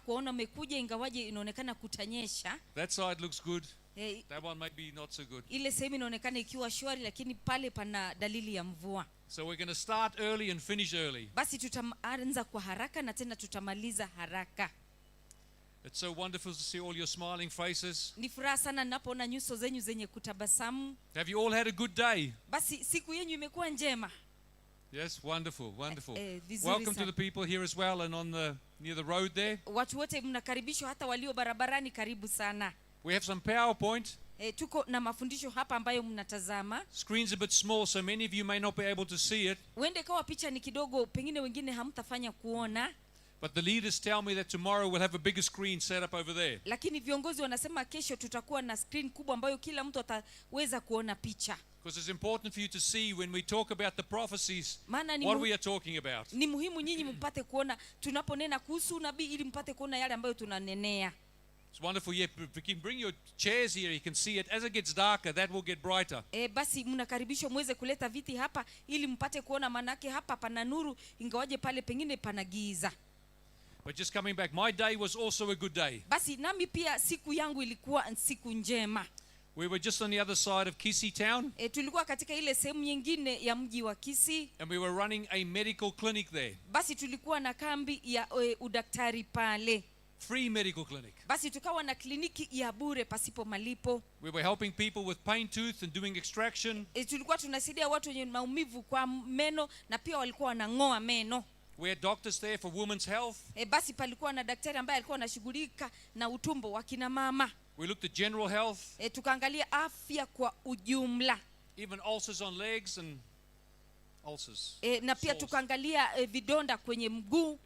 Kuona umekuja ingawaje inaonekana kutanyesha. That side looks good. Eh, That one may be not so good. Ile sehemu inaonekana ikiwa shwari, lakini pale pana dalili ya mvua. So we're going to start early and finish early. Basi tutaanza kwa haraka na tena tutamaliza haraka. It's so wonderful to see all your smiling faces. Ni furaha sana ninapoona nyuso zenyu zenye kutabasamu. Have you all had a good day? Basi siku yenyu imekuwa njema? Yes, wonderful, wonderful. Eh, vizuri Welcome to sana. The people here as well and on the near the road there. Watu wote mnakaribishwa, hata walio barabarani, karibu sana. We have some PowerPoint. E, tuko na mafundisho hapa ambayo mnatazama. Screen's a bit small, so many of you may not be able to see it. Huende ikawa picha ni kidogo, pengine wengine hamtafanya kuona. But the leaders tell me that tomorrow we'll have a bigger screen set up over there. Lakini viongozi wanasema kesho tutakuwa na screen kubwa ambayo kila mtu ataweza kuona picha. Because it's important for you to see when we talk about the prophecies Maana ni, what we are talking about. Ni muhimu nyinyi mpate kuona tunaponena kuhusu unabii ili mpate kuona yale ambayo tunanenea. It's wonderful. Yeah, if you can bring your chairs here, you can see it. As it gets darker, that will get brighter. E, basi mnakaribishwa muweze kuleta viti hapa ili mpate kuona, manake hapa pana nuru ingawaje pale pengine pana giza. But just coming back, my day was also a good day. Basi nami pia siku yangu ilikuwa siku njema. We were just on the other side of Kisii town, E, tulikuwa katika ile sehemu nyingine ya mji wa Kisii. And we were running a medical clinic there. Basi tulikuwa na kambi ya udaktari pale. Free medical clinic. Basi tukawa na kliniki ya bure pasipo malipo. We were helping people with pain tooth and doing extraction. E, tulikuwa tunasaidia watu wenye maumivu kwa meno na pia walikuwa wanang'oa meno. We had doctors there for women's health. E, basi palikuwa na daktari ambaye alikuwa anashughulika na utumbo wa kina mama. We looked at general health, E, tukaangalia afya kwa ujumla. Even ulcers on legs and ulcers. E, na pia Sores. tukaangalia vidonda kwenye mguu.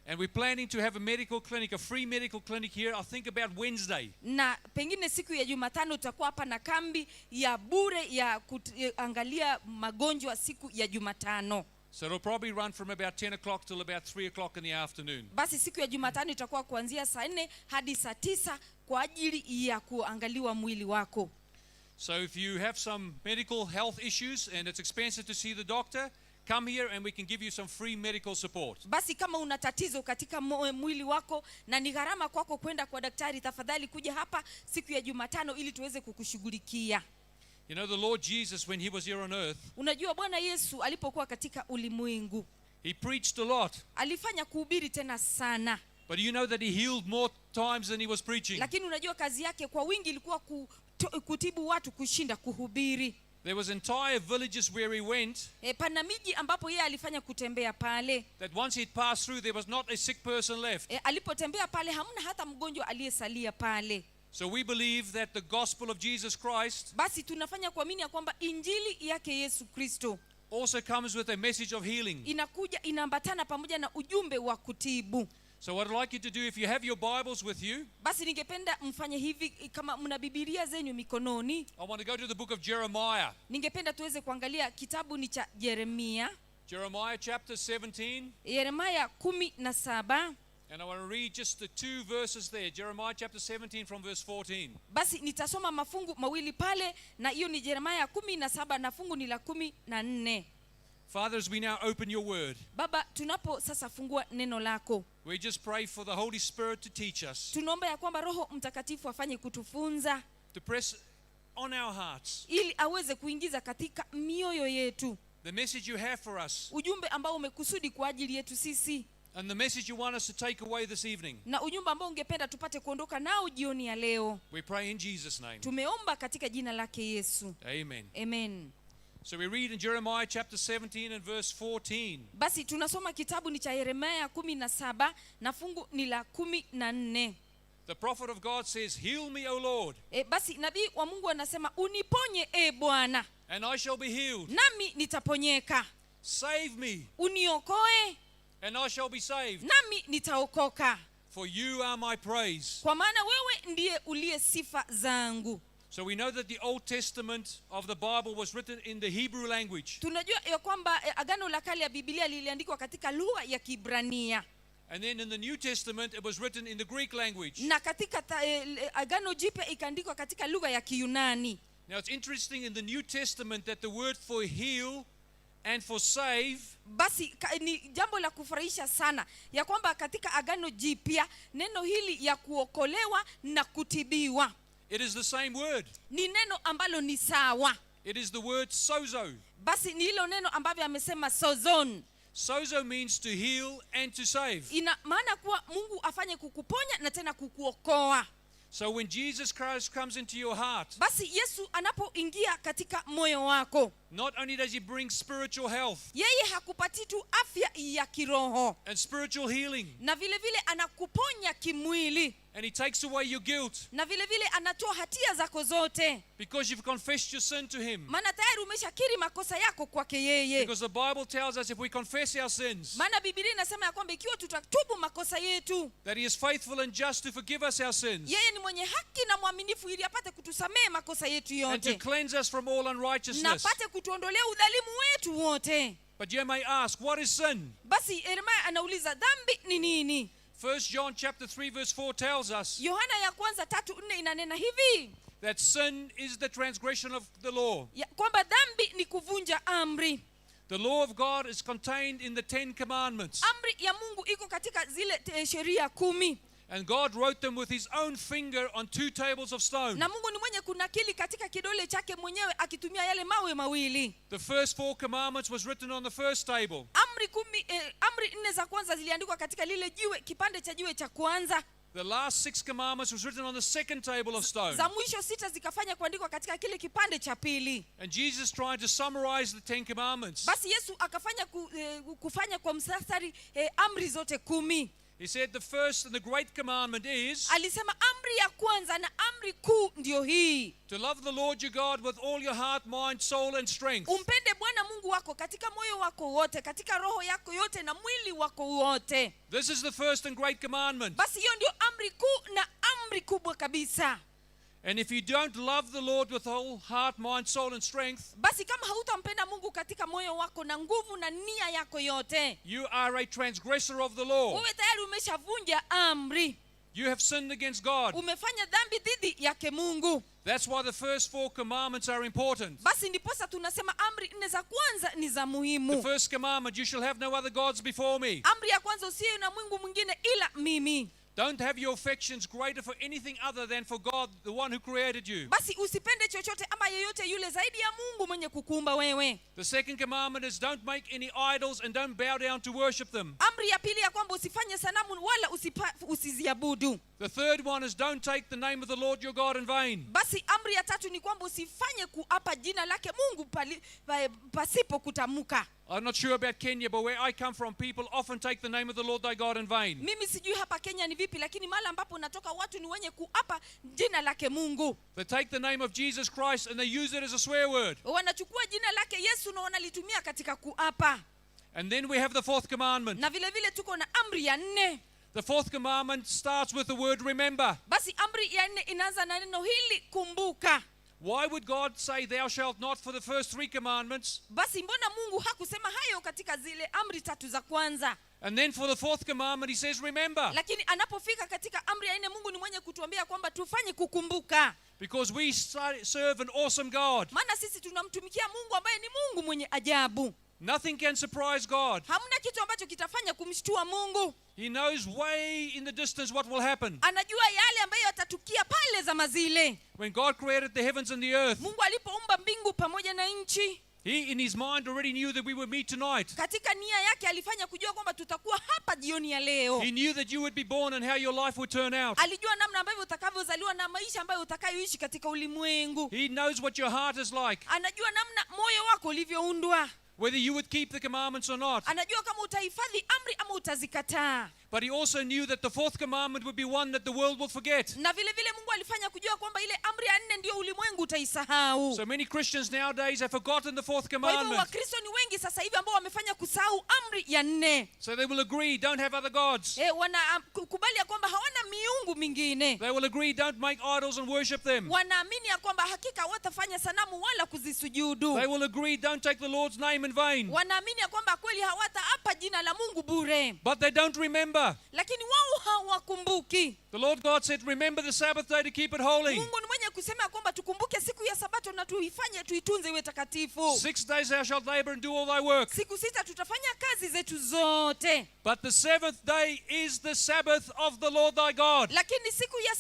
And we're planning to have a medical clinic, a free medical clinic here, I think about Wednesday. Na pengine siku ya Jumatano tutakuwa hapa na kambi ya bure ya kuangalia magonjwa siku ya Jumatano. So it'll probably run from about 10 o'clock till about 3 o'clock in the afternoon. Basi siku ya Jumatano itakuwa kuanzia saa nne hadi saa tisa kwa ajili ya kuangaliwa mwili wako. So if you have some medical health issues and it's expensive to see the doctor, come here and we can give you some free medical support. Basi kama una tatizo katika mwili wako na ni gharama kwako kwenda kwa daktari, tafadhali kuja hapa siku ya Jumatano ili tuweze kukushughulikia. The Lord Jesus, when he was here on earth, Unajua, Bwana Yesu alipokuwa katika ulimwengu, he preached a lot. Alifanya kuhubiri tena sana. But you know that he healed more times than he was preaching. Lakini unajua kazi yake kwa wingi ilikuwa kutibu watu kushinda kuhubiri. There was entire villages where he went E, pana miji ambapo yeye alifanya kutembea pale. That once he'd passed through, there was not a sick person left. E, alipotembea pale hamna hata mgonjwa aliyesalia pale. So we believe that the gospel of Jesus Christ Basi tunafanya kuamini ya kwamba injili yake Yesu Kristo also comes with a message of healing. Inakuja inaambatana pamoja na ujumbe wa kutibu. So what I'd like you to do, if you have your Bibles with you, Basi ningependa mfanye hivi kama mna bibilia zenyu mikononi. I want to go to the book of Jeremiah. Ningependa tuweze kuangalia kitabu ni cha Yeremia. Jeremiah chapter 17. Yeremia kumi na saba. And I want to read just the two verses there. Jeremiah chapter 17 from verse 14. Basi nitasoma mafungu mawili pale, na hiyo ni Yeremia kumi na saba na fungu ni la kumi na nne. Father, as we now open your word, Baba, tunapo sasa fungua neno lako, we just pray for the Holy Spirit to teach us, tunaomba ya kwamba Roho Mtakatifu afanye kutufunza, to press on our hearts ili aweze kuingiza katika mioyo yetu the message you have for us ujumbe ambao umekusudi kwa ajili yetu sisi, and the message you want us to take away this evening. Na ujumbe ambao ungependa tupate kuondoka nao jioni ya leo. We pray in Jesus' name. Tumeomba katika jina lake Yesu. Amen. Amen. So we read in Jeremiah chapter 17 and verse 14. Basi tunasoma kitabu ni cha Yeremia kumi na saba na fungu ni la kumi na nne. The prophet of God says, "Heal me, O Lord, E, basi nabii wa Mungu anasema, "Uniponye, e Bwana, and I shall be healed. Nami nitaponyeka. Save me, Uniokoe, and I shall be saved. Nami nitaokoka, For you are my praise." kwa maana wewe ndiye uliye sifa zangu." So we know that the Old Testament of the Bible was written in the Hebrew language. Tunajua ya kwamba Agano la Kale ya Biblia liliandikwa katika lugha ya Kibrania. And then in the New Testament, it was written in the Greek language. Na katika Agano Jipya ikaandikwa katika lugha ya Kiyunani. Now it's interesting in the New Testament that the word for heal And for save Basi ni jambo la kufurahisha sana ya kwamba katika Agano Jipya neno hili ya kuokolewa na kutibiwa, it is the same word. Ni neno ambalo ni sawa. It is the word sozo. Basi ni hilo neno ambavyo amesema sozon. Sozo means to heal and to save. Ina maana kuwa Mungu afanye kukuponya na tena kukuokoa. So when Jesus Christ comes into your heart, Basi Yesu anapoingia katika moyo wako, not only does he bring spiritual health yeye hakupatii tu afya ya kiroho and spiritual healing, na vile vile anakuponya kimwili, and he takes away your guilt na vile vile anatoa hatia zako zote, because you've confessed your sin to him. Maana tayari umeshakiri makosa yako kwake yeye. Because the Bible tells us if we confess our sins, Maana Bibilia inasema ya kwamba ikiwa tutatubu makosa yetu, that he is faithful and just to forgive us our sins yeye ni mwenye haki na mwaminifu ili apate kutusamehe makosa yetu and to yote cleanse us from all na unrighteousness. apate kutuondolea udhalimu wetu wote. But you may ask, what is sin? Basi Yeremia anauliza, dhambi ni nini? 1 John chapter 3 verse 4 tells us Yohana ya kwanza 3:4 inanena hivi that sin is the transgression of the law. Ya kwamba dhambi ni kuvunja amri. The law of God is contained in the 10 Commandments. Amri ya Mungu iko katika zile sheria 10. And God wrote them with his own finger on two tables of stone. Na Mungu ni mwenye kunakili katika kidole chake mwenyewe akitumia yale mawe mawili. The first four commandments was written on the first table. Amri 4 za kwanza ziliandikwa katika lile jiwe, kipande cha jiwe cha kwanza. The last six commandments was written on the second table of stone. Za mwisho 6 zikafanya kuandikwa katika kile kipande cha pili. And Jesus tried to summarize the 10 Commandments. Basi Yesu akafanya kufanya kwa msasari amri zote 10. He said the first and the great commandment is Alisema amri ya kwanza na amri kuu ndio hii: to love the Lord your God with all your heart, mind, soul, and strength. Umpende Bwana Mungu wako katika moyo wako wote, katika roho yako yote na mwili wako wote. This is the first and great commandment. Basi hiyo ndio amri kuu na amri kubwa kabisa. And if you don't love the Lord with whole heart, mind, soul, and strength, Basi kama hautampenda Mungu katika moyo wako na nguvu na nia yako yote, you are a transgressor of the law. wewe tayari umeshavunja amri. You have sinned against God. Umefanya dhambi dhidi yake Mungu. That's why the first four commandments are important. Basi ndiposa tunasema amri 4 za kwanza ni za The muhimu. first commandment, you shall have no other gods before me. Amri ya kwanza, usiwe na Mungu mwingine ila mimi. Don't have your affections greater for anything other than for God, the one who created you. Basi usipende chochote ama yeyote yule zaidi ya Mungu mwenye kukuumba wewe. The second commandment is don't make any idols and don't bow down to worship them. Amri ya pili ya kwamba usifanye sanamu wala usiziabudu. The third one is don't take the name of the Lord your God in vain. Basi amri ya tatu ni kwamba usifanye kuapa jina lake Mungu pasipo kutamka. I'm not sure about Kenya, but where I come from, people often take the name of the Lord thy God in vain. Mimi sijui hapa Kenya ni vipi, lakini mahali ambapo natoka watu ni wenye kuapa jina lake Mungu. They take the name of Jesus Christ and they use it as a swear word. Wanachukua jina lake Yesu na wanalitumia katika kuapa. And then we have the fourth commandment. Na vile vile tuko na amri ya 4. The fourth commandment starts with the word remember. Basi amri ya 4 inaanza na neno hili, kumbuka. Why would God say thou shalt not for the first three commandments? Basi mbona Mungu hakusema hayo katika zile amri 3 za kwanza? And then for the fourth commandment he says remember. Lakini anapofika katika amri ya 4 Mungu ni mwenye kutuambia kwamba tufanye kukumbuka. Because we serve an awesome God. Maana sisi tunamtumikia Mungu ambaye ni Mungu mwenye ajabu. Nothing can surprise God. Hamna kitu ambacho kitafanya kumshtua Mungu. He knows way in the distance what will happen. Anajua yale ambayo yatatukia pale zama zile. When God created the heavens and the earth, Mungu alipoumba mbingu pamoja na nchi, he in his mind already knew that we would meet tonight. Katika nia yake alifanya kujua kwamba tutakuwa hapa jioni ya leo. He knew that you would be born and how your life would turn out. Alijua namna ambavyo utakavyozaliwa na maisha ambayo utakayoishi katika ulimwengu. He knows what your heart is like. Anajua namna moyo wako ulivyoundwa. Whether you would keep the commandments or not. Anajua kama utahifadhi amri ama utazikataa. But he also knew that the fourth commandment would be one that the world will forget. Na vile vile Mungu alifanya kujua kwamba ile amri ya 4 ndio ulimwengu utaisahau. So many Christians nowadays have forgotten the fourth Kwa hivyo commandment. Wakristo ni wengi sasa hivi ambao wamefanya kusahau amri ya 4. So they will agree, don't have other gods. Wanakubali ya kwamba hawana miungu mingine. They will agree, don't make idols and worship them. Wanaamini ya kwamba hakika watafanya sanamu wala kuzisujudu. They will agree, don't take the Lord's name in vain. Wanaamini ya kwamba kweli hawataapa jina la Mungu bure. But they don't remember. Lakini wao hawakumbuki. The Lord God said, remember the Sabbath day to keep it holy. Mungu ni mwenye kusema kwamba tukumbuke siku ya sabato na tuifanye, tuitunze iwe takatifu. 6 days thou shalt labor and do all thy work. Siku 6 tutafanya kazi zetu zote, But the seventh day is the Sabbath of the Lord thy God. Lakini siku ya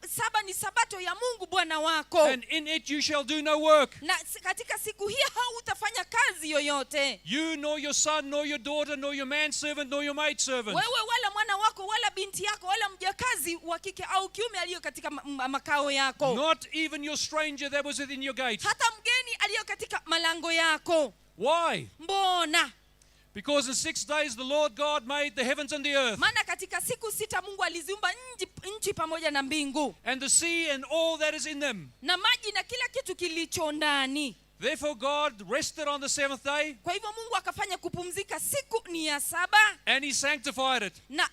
saba ni sabato ya Mungu Bwana wako, And in it you shall do no work. Na katika siku hii hautafanya kazi yoyote, You, nor your son, nor your daughter, nor your manservant, nor your maidservant. Wewe wala mwana wako wala binti yako wala mjakazi wa kike au kiume aliyo katika makao yako, Not even your stranger that was within your gates. Hata mgeni aliyo katika malango yako. Why? Mbona? Because in 6 days the Lord God made the heavens and the earth, Maana katika siku 6 Mungu aliziumba nchi pamoja na mbingu, and the sea and all that is in them. Na maji na kila kitu kilicho ndani. Therefore, God rested on the seventh day Kwa hivyo Mungu akafanya kupumzika siku ni ya saba, and He sanctified it. Na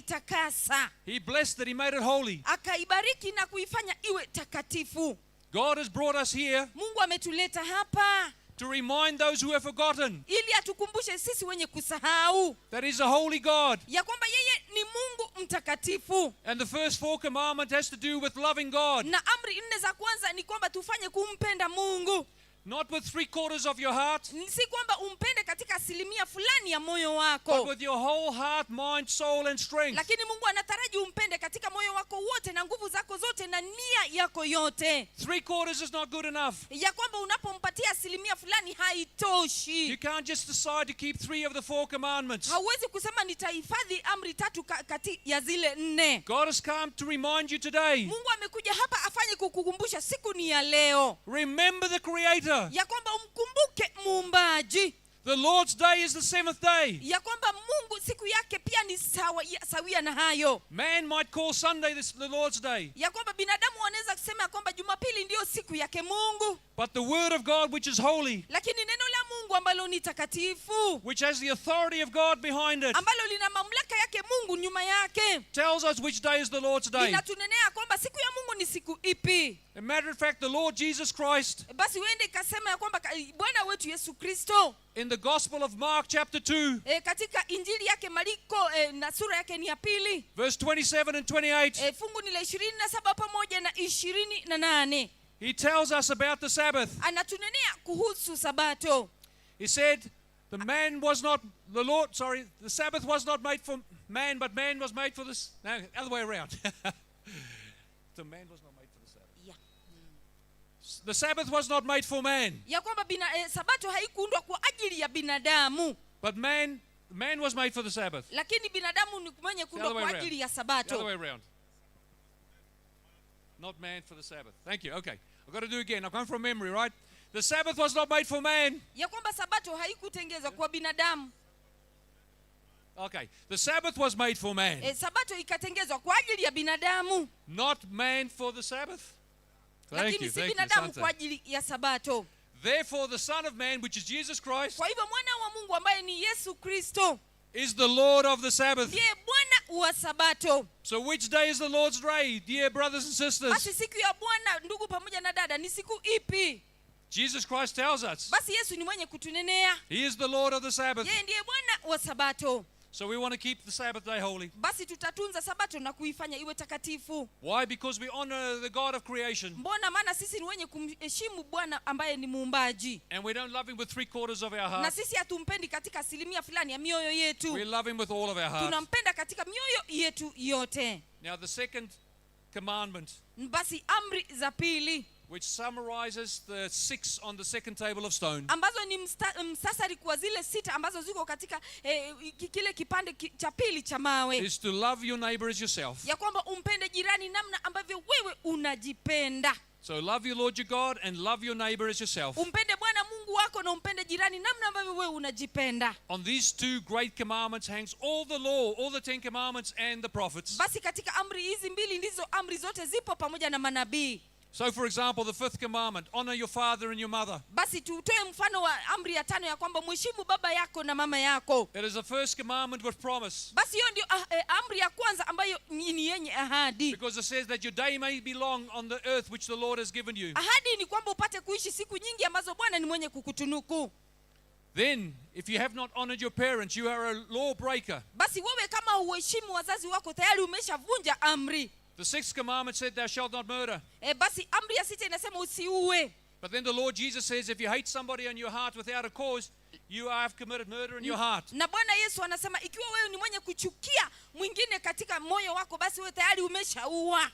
akaitakasa. He blessed it, He made it holy. Akaibariki na kuifanya iwe takatifu. God has brought us here Mungu ametuleta hapa to remind those who have forgotten ili atukumbushe sisi wenye kusahau that He's a holy God. ya kwamba yeye ni Mungu mtakatifu. And the first four commandments has to do with loving God, Na amri nne za kwanza ni kwamba tufanye kumpenda Mungu, not with three quarters of your heart, si kwamba umpende katika asilimia fulani ya moyo but wako, with your whole heart, mind, soul, and strength. Lakini Mungu anataraji umpende katika moyo wako wote na nguvu zako zote na nia yako yote. Three quarters is not good enough. Ya kwamba unapompatia asilimia fulani haitoshi. You can't just decide to keep three of the four commandments. Hauwezi kusema nitahifadhi amri tatu kati ya zile nne. God has come to remind you today. Mungu amekuja hapa afanye kukukumbusha siku ni ya leo, Remember the Creator. Ya kwamba umkumbuke muumbaji, The Lord's day is the seventh day. Ya kwamba Mungu siku yake pia ni sawia na hayo. Man might call Sunday the Lord's day, Ya kwamba binadamu wanaweza kusema ya kwamba Jumapili ndiyo siku yake Mungu, but the Word of God, which is holy, lakini neno la Mungu ambalo ni takatifu, which has the authority of God behind it, ambalo lina mamlaka yake Mungu nyuma yake, tells us which day is the Lord's day. Linatunenea kwamba siku ya Mungu ni siku ipi. As a matter of fact, the Lord Jesus Christ, Basi uende ikasema ya kwamba Bwana wetu Yesu Kristo, in the Gospel of Mark, chapter 2, katika injili yake Mariko, na sura yake ni ya pili, verse 27 and 28, fungu ni la 27 pamoja na 28, he tells us about the Sabbath. Anatunenea kuhusu sabato. He said, the man was not, the Lord, sorry, the Sabbath was not made for man, but man was made for this. No, other way around. The man was not made for the Sabbath. The Sabbath was not made for man, Ya kwamba sabato haikuundwa kwa ajili ya binadamu, but man was made for the Sabbath. Lakini binadamu ni mwenye kuundwa Other way kwa round. ajili ya The other sabato. way around. Not man for the Sabbath. Thank you. Okay. I've got to do again. I've come from memory, right? The Sabbath was not made for man. Ya kwamba sabato haikutengezwa kwa binadamu. Okay. The Sabbath was made for man, Sabato ikatengezwa kwa ajili ya binadamu, not man for the Sabbath. Thank lakini you. si Thank you. binadamu Asante. kwa ajili ya sabato. Therefore, the Son of Man, which is Jesus Christ, Kwa hivyo mwana wa Mungu ambaye ni Yesu Kristo is the Lord of the Sabbath. ndiye Bwana wa sabato. So, which day is the Lord's day, dear brothers and sisters? Basi siku ya Bwana, ndugu pamoja na dada, ni siku ipi? Jesus Christ tells us Basi Yesu ni mwenye kutunenea, He is the Lord of the Sabbath. Yeye ndiye Bwana wa sabato. So, we want to keep the Sabbath day holy. Basi tutatunza sabato na kuifanya iwe takatifu. Why? Because we honor the God of creation Mbona? Maana sisi ni wenye kumheshimu Bwana ambaye ni muumbaji, and we don't love Him with three quarters of our na heart. sisi hatumpendi katika asilimia fulani ya mioyo yetu. We love Him with all of our heart. Tunampenda katika mioyo yetu yote. Now, the second commandment, Basi amri za pili, which summarizes the six on the second table of stone, ambazo ni msasari kwa zile sita ambazo ziko katika kile kipande cha pili cha mawe, is to love your neighbor as yourself. Ya kwamba umpende jirani namna ambavyo wewe unajipenda. So, love your Lord your God and love your neighbor as yourself. Umpende Bwana Mungu wako na umpende jirani namna ambavyo wewe unajipenda. On these two great commandments hangs all the law, all the Ten Commandments and the prophets. Basi katika amri hizi mbili ndizo amri zote zipo pamoja na manabii. So, for example, the fifth commandment, honor your father and your mother. Basi tutoe mfano wa amri ya tano ya kwamba mheshimu baba yako na mama yako. It is the first commandment with promise, Basi hiyo ndio amri ya kwanza ambayo ni yenye ahadi. because it says that your day may be long on the earth which the Lord has given you. Ahadi ni kwamba upate kuishi siku nyingi ambazo Bwana ni mwenye kukutunuku. Then, if you have not honored your parents, you are a lawbreaker. Basi wewe kama huheshimu wazazi wako, tayari umeshavunja amri. The sixth commandment said, "Thou shalt not murder." Basi amri ya sita inasema usiue. But then the Lord Jesus says, if you hate somebody in your heart without a cause, you have committed murder in your heart. Na Bwana Yesu anasema ikiwa wewe ni mwenye kuchukia mwingine katika moyo wako, basi wewe tayari umeshaua.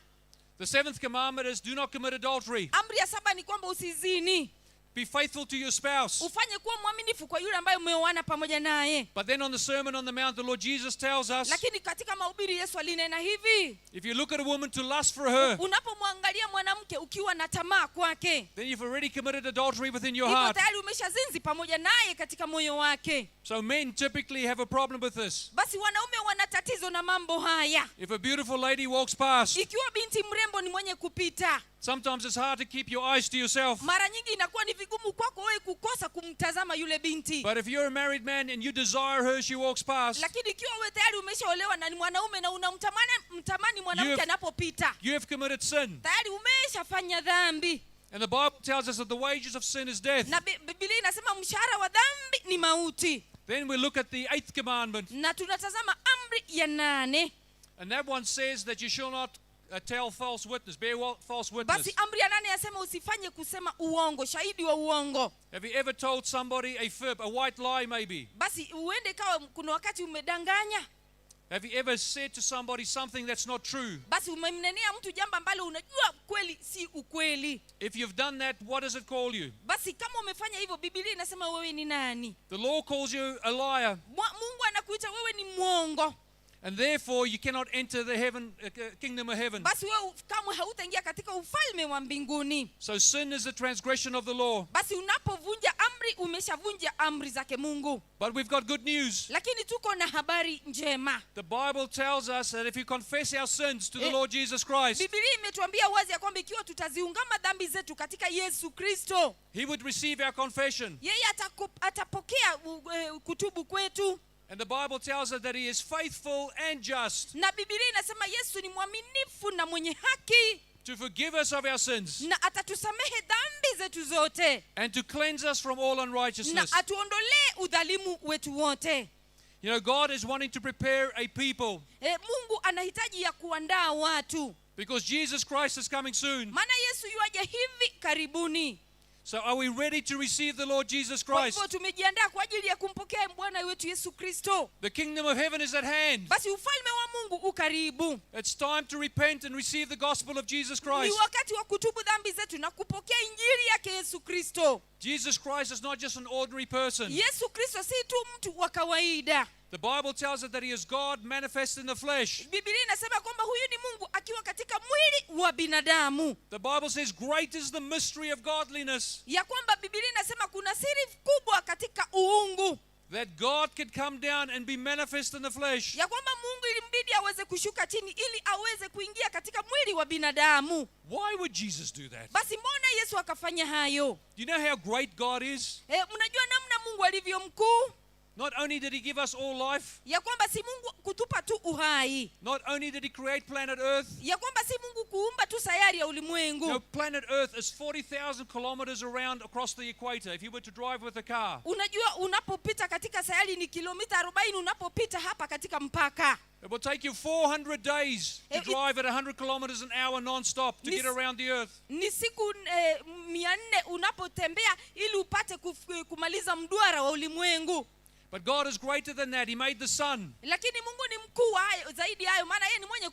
The seventh commandment is do not commit adultery. Amri ya saba ni kwamba usizini. Be faithful to your spouse. Ufanye kuwa mwaminifu kwa yule ambaye umeoana pamoja naye. But then on the Sermon on the Mount, the Lord Jesus tells us, Lakini katika mahubiri Yesu alinena hivi, if you look at a woman to lust for her, unapomwangalia mwanamke ukiwa na tamaa kwake, then you've already committed adultery within your hivyo heart. tayari umeshazinzi pamoja naye katika moyo wake. So men typically have a problem with this. Basi wanaume wana tatizo na mambo haya. If a beautiful lady walks past, Ikiwa binti mrembo ni mwenye kupita, sometimes it's hard to keep your eyes to yourself. mara nyingi inakuwa ni vigumu kwako wewe kukosa kumtazama yule binti. But if you're a married man and you desire her, she walks past, Lakini ikiwa wewe tayari umeshaolewa na ni mwanaume na unamtamani mtamani mwanamke anapopita, you have committed sin. tayari umeshafanya dhambi. And the Bible tells us that the wages of sin is death. Na Biblia inasema mshahara wa dhambi ni mauti. Then we look at the eighth commandment. Na tunatazama amri ya 8. And that one says that you shall not tell false witness, bear false witness. Basi amri ya 8 yasema usifanye kusema uongo, shahidi wa uongo. Have you ever told somebody a fib, a white lie maybe? Basi uende kawa kuna wakati umedanganya. Have you ever said to somebody something that's not true? Basi umemnenea mtu jambo ambalo unajua kweli si ukweli. If you've done that, what does it call you? Basi kama umefanya hivyo, Biblia inasema wewe ni nani? The law calls you a liar. Mungu anakuita wewe ni mwongo. And therefore you cannot enter the heaven, kingdom of heaven. Basi wewe kamwe hautaingia katika ufalme wa mbinguni. So sin is the transgression of the law. Basi unapovunja amri, umeshavunja amri zake Mungu. But we've got good news. Lakini tuko na habari njema. The Bible tells us that if you confess our sins to the Lord Jesus Christ, Biblia imetuambia wazi ya kwamba ikiwa tutaziungama dhambi zetu katika Yesu Kristo, he would receive our confession. yeye atapokea kutubu kwetu. And the Bible tells us that he is faithful and just Na Biblia inasema Yesu ni mwaminifu na mwenye haki, to forgive us of our sins na atatusamehe dhambi zetu zote, and to cleanse us from all unrighteousness. na atuondolee udhalimu wetu wote. You know, God is wanting to prepare a people. Mungu anahitaji ya kuandaa watu. Because Jesus Christ is coming soon. Maana Yesu yuaja hivi karibuni. So are we ready to receive the Lord Jesus Kwa Christ? hivyo tumejiandaa kwa ajili ya kumpokea Bwana wetu Yesu Kristo. The kingdom of heaven is at hand. Basi ufalme wa Mungu u karibu. It's time to repent and receive the gospel of Jesus Ni Christ. wakati wa kutubu dhambi zetu na kupokea injili yake Yesu Kristo. Jesus Christ is not just an ordinary person. Yesu Kristo si tu mtu wa kawaida. The Bible tells us that he is God manifest in the flesh. Biblia inasema kwamba huyu ni Mungu akiwa katika mwili wa binadamu. The Bible says great is the mystery of godliness. Ya kwamba Biblia inasema kuna siri kubwa katika uungu. That God could come down and be manifest in the flesh. Ya kwamba Mungu ilimbidi aweze kushuka chini ili aweze kuingia katika mwili wa binadamu. Why would Jesus do that? Basi mbona Yesu akafanya hayo? Do you know how great God is? Mnajua namna Mungu alivyo mkuu? Not only did he give us all life, Ya kwamba si Mungu kutupa tu uhai. not only did he create planet Earth. Ya kwamba si Mungu kuumba tu sayari ya ulimwengu. No, planet Earth is 40,000 kilometers around across the equator if you were to drive with a car. Unajua unapopita katika sayari ni kilomita 40 unapopita hapa katika mpaka. It will take you 400 days to drive at 100 kilometers an hour non-stop to get around the earth. Ni siku 400 unapotembea ili upate kumaliza mduara wa ulimwengu. But God is greater than that. He made the sun. Lakini Mungu ni mkuu zaidi hayo, maana yeye ni mwenye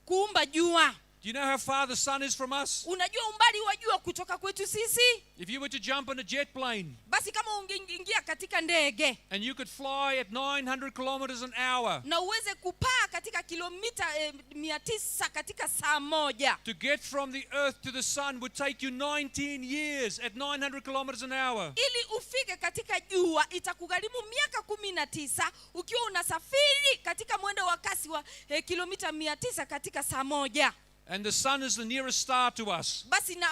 kuumba jua. Do you know how far the sun is from us? Unajua umbali wa jua kutoka kwetu sisi? If you were to jump in a jet plane, Basi kama ungeingia katika ndege and you could fly at 900 kilometers an hour, na uweze kupaa katika kilomita 900 katika saa moja, to get from the earth to the sun would take you 19 years at 900 kilometers an hour. Ili ufike katika jua itakugharimu miaka 19 ukiwa unasafiri katika mwendo wa kasi wa kilomita 900 katika saa moja. And the sun is the nearest star to us. Basi na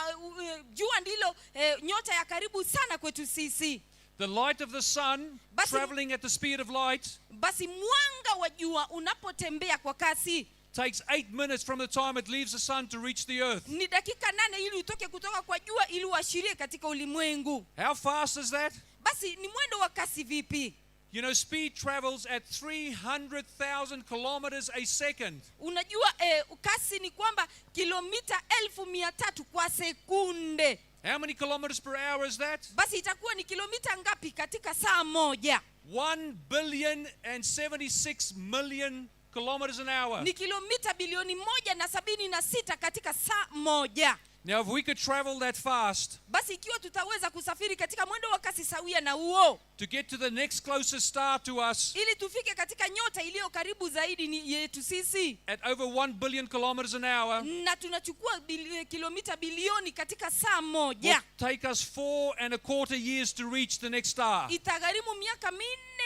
jua ndilo nyota ya karibu sana kwetu sisi. The light of the sun traveling at the speed of light Basi mwanga wa jua unapotembea kwa kasi takes 8 minutes from the time it leaves the sun to reach the earth. Ni dakika 8 ili utoke kutoka kwa jua ili uashirie katika ulimwengu. How fast is that? Basi ni mwendo wa kasi vipi? Speed travels at 300,000 kilometers a second. Unajua kasi ni kwamba kilomita 300,000 kwa sekunde. How many kilometers per hour is that? Basi itakuwa ni kilomita ngapi katika saa moja? 1 billion and 76 million kilometers an hour. Ni kilomita bilioni 1 na 76 katika saa moja. Now, if we could travel that fast Basi ikiwa tutaweza kusafiri katika mwendo wa kasi sawia na huo to get to the next closest star to us ili tufike katika nyota iliyo karibu zaidi ni yetu sisi at over 1 billion kilometers an hour, na tunachukua kilomita bilioni katika saa moja, will take us 4.25 years to reach the next star. Itagharimu miaka 4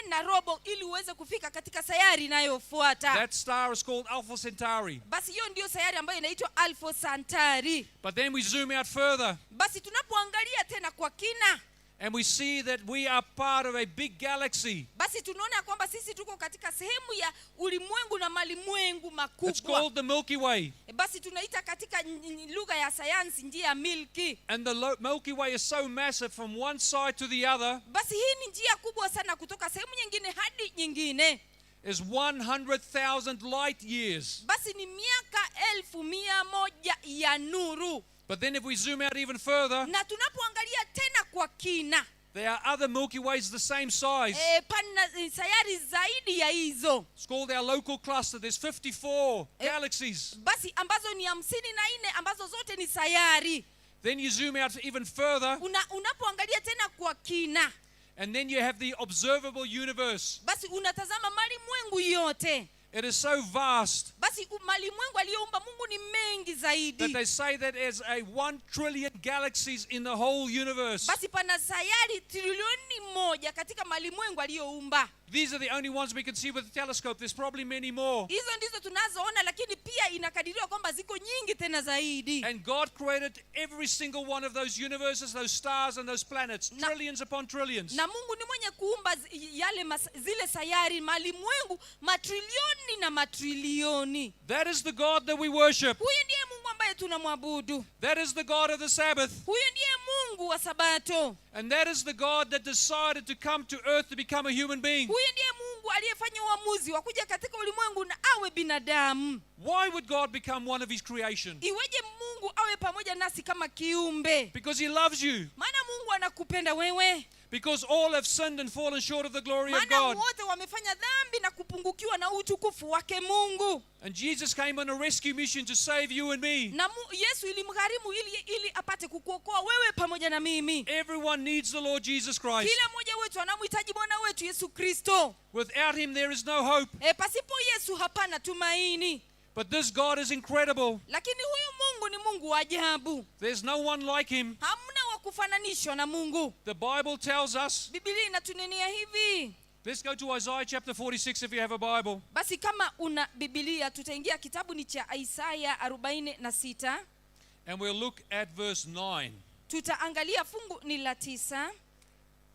na robo ili uweze kufika katika sayari inayofuata. That star is called Alpha Centauri. Basi hiyo ndiyo sayari ambayo inaitwa Alpha Centauri. But then we zoom out further Basi tunapoangalia tena kwa kina, and we see that we are part of a big galaxy. Basi tunaona kwamba sisi tuko katika sehemu ya ulimwengu na malimwengu It's makubwa. called the Milky Way. Basi tunaita katika lugha ya sayansi njia ya Milki. And the Milky Way is so massive from one side to the other Basi hii ni njia kubwa sana kutoka sehemu nyingine hadi nyingine. Is 100,000 light years. Basi ni miaka 100,000 ya nuru. But then if we zoom out even further, Na tunapoangalia tena kwa kina, there are other Milky Ways the same size. Pana sayari zaidi ya hizo. It's called our local cluster. There's 54 galaxies. Basi ambazo ni 54 ambazo zote ni sayari. Then you zoom out even further, Unapoangalia tena kwa kina, and then you have the observable universe. Basi unatazama malimwengu yote. It is so vast Basi malimwengu aliyoumba Mungu ni mengi that zaidi. they say that there's a 1 trillion galaxies in the whole universe. Basi pana sayari trilioni 1 katika malimwengu aliyoumba. These are the only ones we can see with the telescope. There's probably many more. Hizo ndizo tunazoona, lakini pia inakadiriwa kwamba ziko nyingi tena zaidi. And God created every single one of those universes, those stars, and those planets, trillions upon trillions. Na Mungu ni mwenye kuumba zile sayari, malimwengu matrilioni na matrilioni. That is the God that we worship. Huyu ndiye Mungu ambaye tunamwabudu. That is the God of the Sabbath. Huyu ndiye Mungu wa Sabato. And that is the God that decided to come to earth to become a human being. Huyu ndiye Mungu aliyefanya uamuzi wa kuja katika ulimwengu na awe binadamu. Why would God become one of his creation? Iweje Mungu awe pamoja nasi kama kiumbe? Because he loves you. Maana Mungu anakupenda wewe. Because all have sinned and fallen short of the glory of Maana God. wote wamefanya dhambi na kupungukiwa na utukufu wake Mungu. And Jesus came on a rescue mission to save you and me. Na Yesu ilimgharimu ili apate kukuokoa wewe pamoja na mimi. Everyone needs the Lord Jesus Christ. Kila mmoja wetu anamhitaji Bwana wetu Yesu Kristo. Without him, there is no hope. Pasipo Yesu hapana tumaini. But this God is incredible. Lakini huyu Mungu ni Mungu wa ajabu. There's no one like him. Hamna wa kufananishwa na Mungu. The Bible tells us. Biblia inatunenea hivi. Let's go to Isaiah chapter 46 if you have a Bible. Basi kama una Biblia tutaingia kitabu ni cha Isaya 46. And we'll look at verse 9. Tutaangalia fungu ni la 9.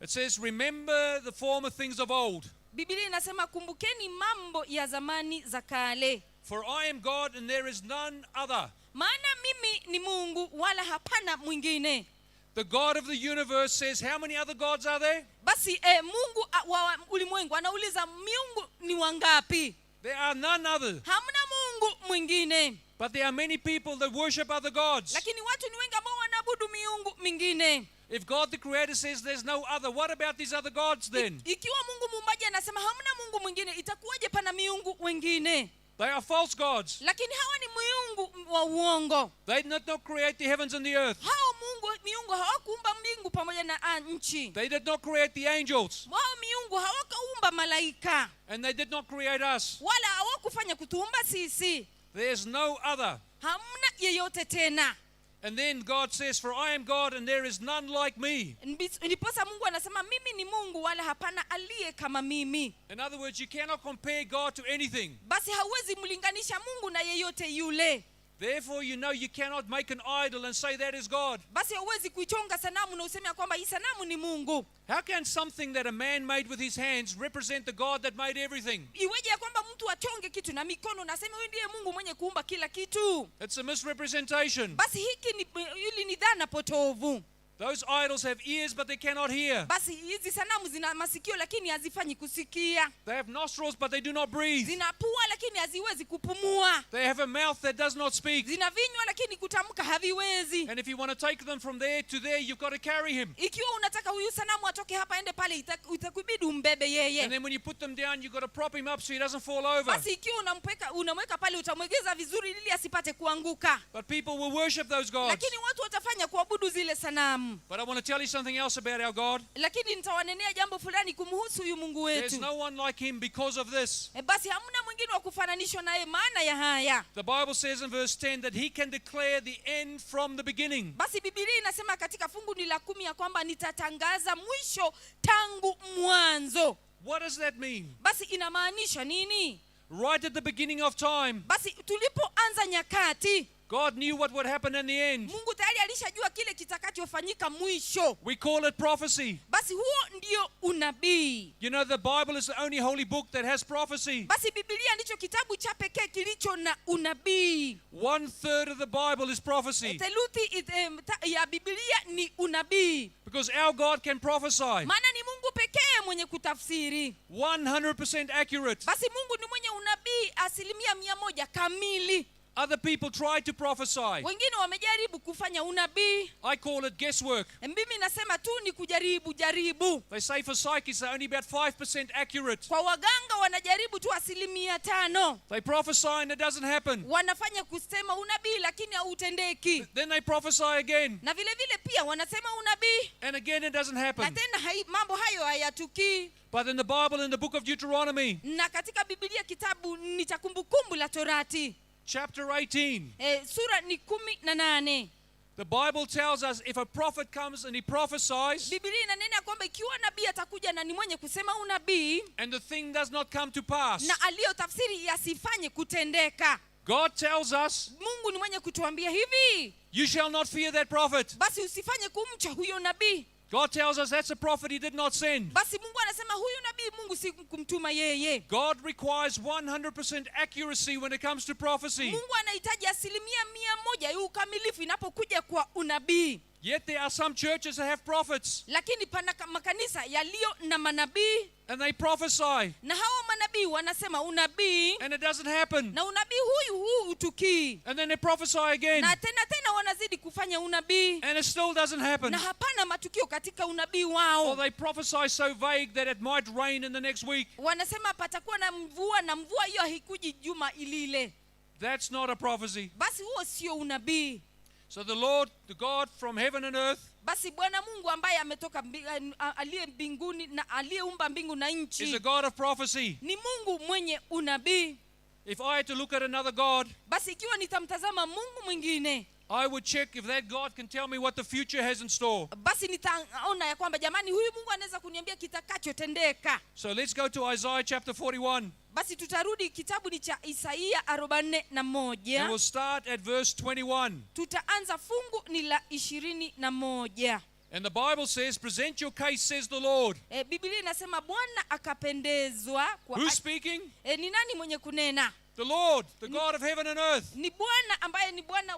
It says, "Remember the former things of old. Biblia inasema, kumbukeni mambo ya zamani za kale. For I am God and there is none other." Maana mimi ni Mungu wala hapana mwingine. The God of the universe says, "How many other gods are there?" Basi Mungu wa ulimwengu anauliza, miungu ni wangapi? There are none other. Hamna Mungu mwingine. But there are many people that worship other gods. Lakini watu ni wengi ambao wanaabudu miungu mingine. If God the Creator says there's no other, what about these other gods then? Ikiwa Mungu muumbaji anasema hamna Mungu mwingine, itakuwaje pana miungu wengine? They are false gods. Lakini hawa ni miungu wa uongo. They did not create the heavens and the earth. Hao mungu miungu hawakuumba mbingu pamoja na nchi. They did not create the angels. Wao miungu hawakuumba malaika. And they did not create us. Wala hawakufanya kutuumba sisi. There's no other. Hamna yeyote tena. And then God says, "For I am God and there is none like me." Ndiposa Mungu anasema, mimi ni Mungu wala hapana aliye kama mimi. In other words, you cannot compare God to anything. Basi hauwezi mlinganisha Mungu na yeyote yule. Therefore, you know you cannot make an idol and say that is God. Basi hauwezi kuichonga sanamu na useme ya kwamba hii sanamu ni Mungu. How can something that a man made with his hands represent the God that made everything? Iweje ya kwamba mtu achonge kitu na mikono na aseme huyu ndiye Mungu mwenye kuumba kila kitu? It's a misrepresentation. Basi hiki ni hili ni dhana potovu. Those idols have ears, but they cannot hear. Basi hizi sanamu zina masikio lakini hazifanyi kusikia. They have nostrils, but they do not breathe. Zina pua lakini haziwezi kupumua. They have a mouth that does not speak. Zina vinywa lakini kutamka haviwezi. And if you want to take them from there to there, you've got to carry him. Ikiwa unataka huyu sanamu atoke hapa aende pale, itakubidi umbebe And yeye. then when you put them down, you've got to prop him up so he doesn't fall over. Basi ikiwa unamweka pale, utamwegeza vizuri ili asipate kuanguka. But people will worship those gods. Lakini watu watafanya kuabudu zile sanamu. But I want to tell you something else about our God. Lakini nitawanenea jambo fulani kumhusu huyu Mungu There's wetu. no one like him because of this. Basi hamna mwingine wa kufananishwa naye maana ya haya. The Bible says in verse 10 that he can declare the end from the beginning. Basi Biblia inasema katika fungu ni la 10 ya kwamba nitatangaza mwisho tangu mwanzo. What does that mean? Basi inamaanisha nini? Right at the beginning of time, Basi tulipoanza nyakati, God knew what would happen in the end. Mungu tayari alishajua kile kitakachofanyika mwisho. We call it prophecy. Basi huo ndio unabii. You know, the Bible is the only holy book that has prophecy. Basi Biblia ndicho kitabu cha pekee kilicho na unabii. 1/3 of the Bible is prophecy. Theluthi ya Biblia ni unabii. Because our God can prophesy. Maana ni Mungu pekee mwenye kutafsiri. 100% accurate. Basi Mungu ni mwenye unabii 100% kamili. Other people try to prophesy. Wengine wamejaribu kufanya unabii. I call it guesswork. Mimi nasema tu ni kujaribu jaribu. They say for psychics they're only about 5% accurate. Kwa waganga wanajaribu tu 5%. They prophesy and it doesn't happen. Wanafanya kusema unabii lakini hautendeki. Then they prophesy again. Na vile vile pia wanasema unabii. And again it doesn't happen. Na tena mambo hayo hayatukii. But in the Bible, in the book of Deuteronomy, Na katika Biblia kitabu ni cha Kumbukumbu la Torati, chapter 18, sura ni 18. The Bible tells us if a prophet comes and he prophesies, Biblia inanena kwamba ikiwa nabii atakuja na ni mwenye kusema unabii, and the thing does not come to pass, na aliyotafsiri yasifanye kutendeka, God tells us, Mungu ni mwenye kutuambia hivi, you shall not fear that prophet. basi usifanye kumcha huyo nabii. God tells us that's a prophet he did not send. Basi Mungu anasema huyu nabii Mungu si kumtuma yeye. God requires 100% accuracy when it comes to prophecy. Mungu anahitaji 100% ya ukamilifu inapokuja kwa unabii. Yet there are some churches that have prophets. Lakini pana makanisa yaliyo na manabii. And they prophesy. Na hao manabii wanasema unabii. And it doesn't happen. Na unabii huyu huu utukii. And then they prophesy again. Na tena wanazidi kufanya unabii. And it still doesn't happen. Na hapana matukio katika unabii wao. Or they prophesy so vague that it might rain in the next week. Wanasema patakuwa na mvua, na mvua hiyo haikuji juma ilile. That's not a prophecy. Basi huo sio unabii. So the Lord, the God from heaven and earth, Basi Bwana Mungu ambaye ametoka aliye mbinguni na aliyeumba mbingu na nchi, is a God of prophecy. ni Mungu mwenye unabii. If I had to look at another God, basi ikiwa nitamtazama Mungu mwingine, I would check if that God can tell me what the future has in store. Basi nitaona ya kwamba jamani, huyu Mungu anaweza kuniambia kitakachotendeka. So let's go to Isaiah chapter 41. Basi tutarudi kitabu ni cha Isaia 41. And we'll start at verse 21. Tutaanza fungu ni la 21. And the Bible says, present your case, says the Lord. Biblia inasema Bwana akapendezwa kwa Who's speaking? Ni nani mwenye kunena? The Lord, the God of heaven and earth. Ni Bwana ambaye ni Bwana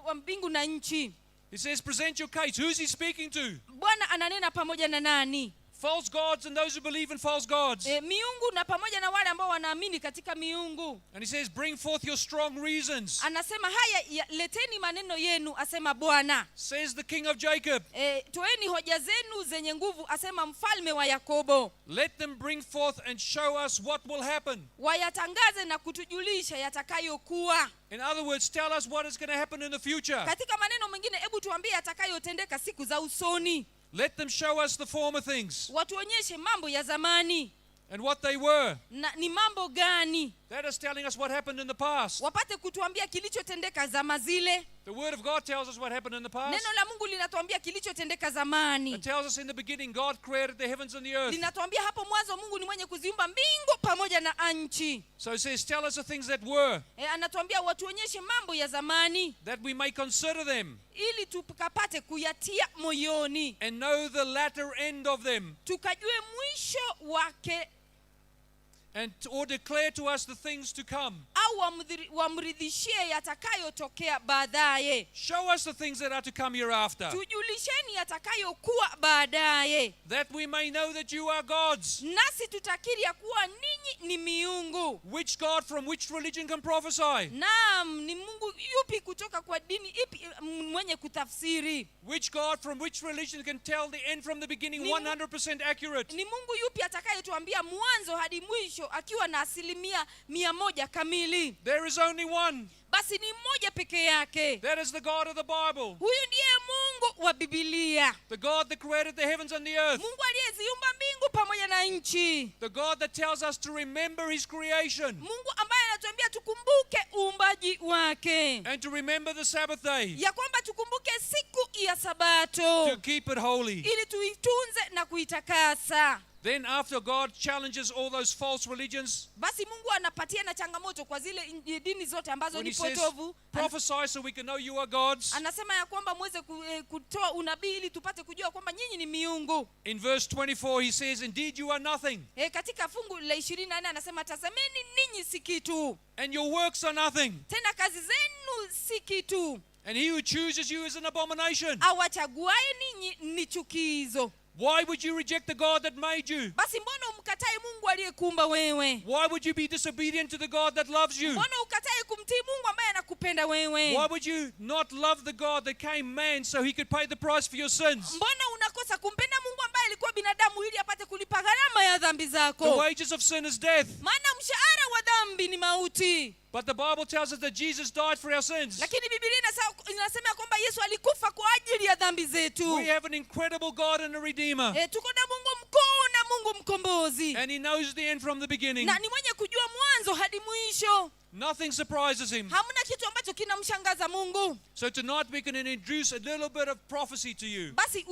wa mbingu na nchi. He says, present your case. Who's he speaking to? Bwana ananena pamoja na nani? False gods and those who believe in false gods. Miungu na pamoja na wale ambao wanaamini katika miungu. And he says, bring forth your strong reasons. Anasema haya, leteni maneno yenu, asema Bwana. Says the King of Jacob. Toeni hoja zenu zenye nguvu, asema mfalme wa Yakobo. Let them bring forth and show us what will happen. Wayatangaze na kutujulisha yatakayokuwa. In other words, tell us what is going to happen in the future. Katika maneno mengine, hebu tuambie yatakayotendeka siku za usoni. Let them show us the former things. Watuonyeshe mambo ya zamani. And what they were. Na ni mambo gani? That is telling us what happened in the past. Wapate kutuambia kilichotendeka zama zile. The word of God tells us what happened in the past. Neno la Mungu linatuambia kilichotendeka zamani. It tells us in the beginning God created the heavens and the earth. Linatuambia hapo mwanzo Mungu ni mwenye kuziumba mbingu pamoja na nchi. So it says, tell us the things that were. Anatuambia watuonyeshe mambo ya zamani. That we may consider them. Ili tukapate kuyatia moyoni. And know the latter end of them. Tukajue mwisho wake. And or declare to us the things to come. Au wamridhishie yatakayotokea baadaye. Show us the things that are to come hereafter, Tujulisheni yatakayokuwa baadaye, that we may know that you are gods. Nasi tutakiri ya kuwa ninyi ni miungu. Which God from which religion can prophesy? Naam, ni Mungu yupi kutoka kwa dini ipi mwenye kutafsiri? Which God from which religion can tell the end from the beginning 100% accurate? Ni Mungu yupi atakayetuambia mwanzo hadi mwisho akiwa na 100% kamili? There is only one. Basi ni mmoja peke yake. That is the God of the Bible. Huyu ndiye Mungu wa Bibilia. The God that created the heavens and the earth. Mungu aliyeziumba mbingu pamoja na nchi. The God that tells us to remember his creation. Mungu ambaye anatuambia tukumbuke uumbaji wake. And to remember the Sabbath day. Ya kwamba tukumbuke siku ya Sabato. To keep it holy. Ili tuitunze na kuitakasa. Then after God challenges all those false religions, basi Mungu anapatia na changamoto kwa zile dini zote ambazo when ni he says, potovu. prophesy so we can know you are gods. Anasema ya kwamba muweze kutoa unabii ili tupate kujua kwamba nyinyi ni miungu. In verse 24 he says, indeed you are nothing. Katika fungu la 24 anasema, tazameni ninyi si kitu. And your works are nothing. Tena kazi zenu si kitu. And he who chooses you is an abomination. Awachaguaye ninyi ni chukizo. Why would you reject the God that made you? Basi mbona umkatae Mungu aliyekuumba wewe? Why would you be disobedient to the God that loves you? Mbona ukatae kumtii Mungu ambaye anakupenda wewe? Why would you not love the God that came man so he could pay the price for your sins? Mbona unakosa kumpenda Mungu ambaye alikuwa binadamu ili apate kulipa gharama ya dhambi zako? The wages of sin is death. Maana mshahara wa dhambi ni mauti. But the Bible tells us that Jesus died for our sins. Lakini Biblia inasema kwamba Yesu alikufa kwa ajili ya dhambi zetu. We have an incredible God and a Redeemer. Tuko na Mungu mkuu na Mungu mkombozi. And he knows the end from the beginning. Na ni mwenye kujua mwanzo hadi mwisho. Nothing surprises him. Hamna kitu ambacho kinamshangaza Mungu. So tonight we can introduce a little bit of prophecy to you. Basi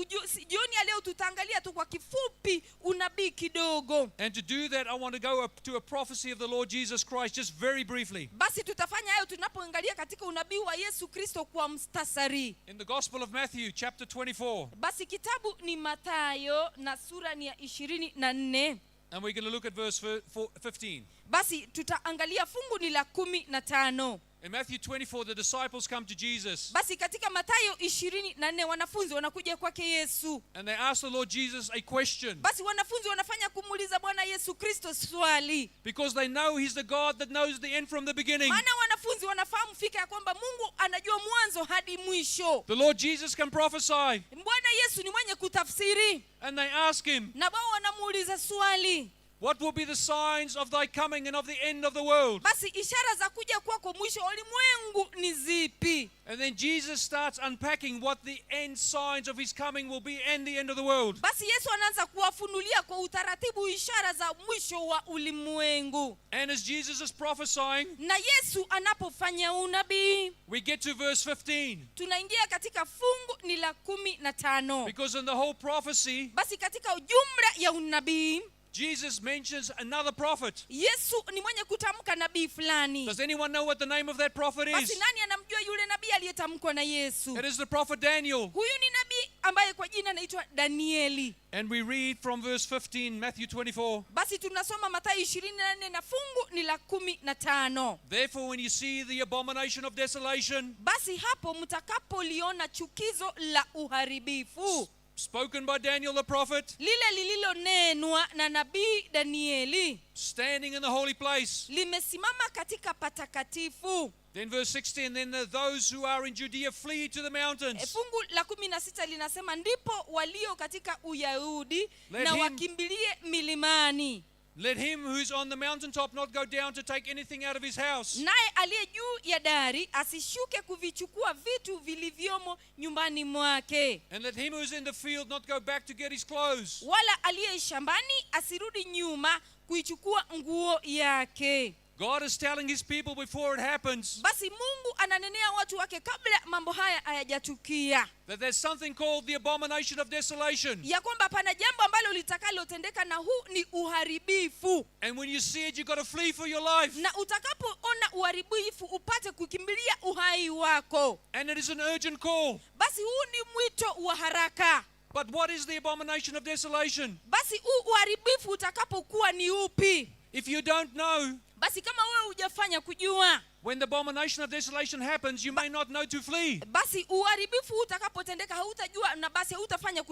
jioni ya leo tutaangalia tu kwa kifupi unabii kidogo. And to do that I want to go up to a prophecy of the Lord Jesus Christ just very briefly. Basi tutafanya hayo tunapoangalia katika unabii wa Yesu Kristo kwa mstasari. In the Gospel of Matthew chapter 24. Basi kitabu ni Mathayo na sura ni ya 24. And we're going to look at verse 15. Basi tutaangalia fungu ni la 15. In Matthew 24, the disciples come to Jesus. Basi katika Mathayo 24 wanafunzi wanakuja kwake Yesu. And they ask the Lord Jesus a question. Basi wanafunzi wanafanya kumuuliza Bwana Yesu Kristo swali. Because they know he's the God that knows the end from the beginning. Maana wanafunzi wanafahamu fika ya kwamba Mungu anajua mwanzo hadi mwisho. The Lord Jesus can prophesy. Bwana Yesu ni mwenye kutafsiri. And they ask him, Na wao wanamuuliza swali. What will be the signs of thy coming and of the end of the world? Basi ishara za kuja kwako mwisho wa ulimwengu ni zipi? And then Jesus starts unpacking what the end signs of his coming will be and the end of the world. Basi Yesu anaanza kuwafunulia kwa utaratibu ishara za mwisho wa ulimwengu. And as Jesus is prophesying, na Yesu anapofanya unabii, we get to verse 15. Tunaingia katika fungu ni la 15. Because in the whole prophecy, basi katika jumla ya unabii, Jesus mentions another prophet. Yesu ni mwenye kutamka nabii fulani. Does anyone know what the name of that prophet is? Basi nani anamjua yule nabii aliyetamkwa na Yesu? It is the prophet Daniel. Huyu ni nabii ambaye kwa jina anaitwa Danieli. And we read from verse 15, Matthew 24. Basi tunasoma Mathayo 24 na fungu ni la 15. Therefore when you see the abomination of desolation, basi hapo mtakapoliona chukizo la uharibifu, spoken by Daniel the prophet, lile lililonenwa na nabii Danieli, standing in the holy place. Limesimama katika patakatifu. Then verse 16, then those who are in Judea flee to the mountains. Fungu la 16 linasema ndipo walio katika Uyahudi na wakimbilie milimani. Let him who's on the mountaintop not go down to take anything out of his house. Naye aliye juu ya dari asishuke kuvichukua vitu vilivyomo nyumbani mwake. And let him who's in the field not go back to get his clothes. Wala aliye shambani asirudi nyuma kuichukua nguo yake. God is telling his people before it happens Basi Mungu ananenea watu wake kabla mambo haya hayajatukia, that there's something called the abomination of desolation. ya kwamba pana jambo ambalo litakalotendeka na huu ni uharibifu. And when you see it, you've got to flee for your life. Na utakapoona uharibifu upate kukimbilia uhai wako. And it is an urgent call. Basi huu ni mwito wa haraka. But what is the abomination of desolation? Basi huu uharibifu utakapokuwa ni upi? If you don't know, Basi kama wewe hujafanya kujua, when the abomination of desolation happens, you may not know to flee. Basi uharibifu huu utakapotendeka hautajua na basi hautafanya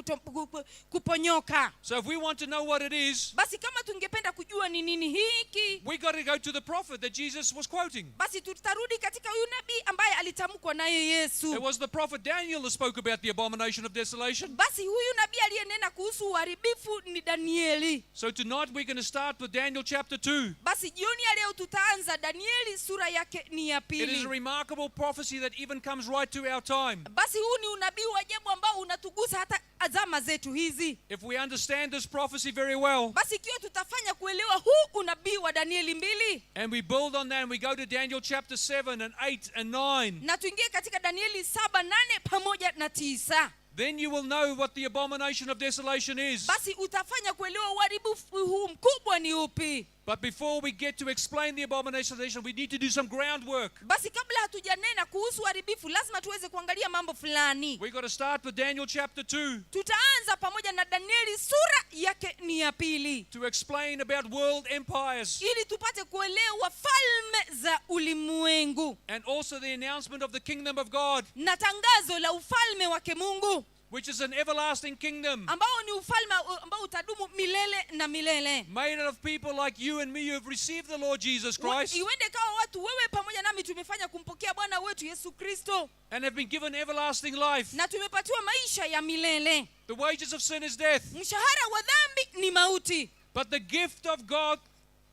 kuponyoka. So if we want to know what it is, Basi kama tungependa kujua ni nini hiki, we got to go to the prophet that Jesus was quoting. Basi tutarudi katika huyu nabii ambaye alitamkwa naye Yesu. It was the prophet Daniel that spoke about the abomination of desolation. Basi huyu nabii aliyenena kuhusu uharibifu ni Danieli. So tonight we're going to start with Daniel chapter 2. Basi jioni ya leo tutaanza Danieli sura yake ni ya It is a pili. Remarkable prophecy that even comes right to our time. Basi huu ni unabii wa ajabu ambao unatugusa hata azama zetu hizi. If we understand this prophecy very well, Basi ikiwa tutafanya kuelewa huu unabii wa Danieli 2, and we build on that and we go to Daniel chapter 7 and 8 and 9, na tuingie katika Danieli 7, 8 pamoja na 9, then you will know what the abomination of desolation is. Basi utafanya kuelewa uharibifu huu mkubwa ni upi. But before we get to explain the abomination of desolation, we need to do some groundwork. Basi kabla hatujanena kuhusu uharibifu lazima tuweze kuangalia mambo fulani. We've got to start with Daniel chapter 2 Tutaanza pamoja na Danieli sura yake ni ya pili to explain about world empires ili tupate kuelewa falme za ulimwengu and also the announcement of the kingdom of God, na tangazo la ufalme wake Mungu, which is an everlasting kingdom ambao ni ufalme ambao utadumu milele na milele, made out of people like you and me who have received the Lord Jesus Christ Iwende kawa watu wewe pamoja nami tumefanya kumpokea Bwana wetu Yesu Kristo and have been given everlasting life. Na tumepatiwa maisha ya milele. The wages of sin is death, Mshahara wa dhambi ni mauti, but the gift of God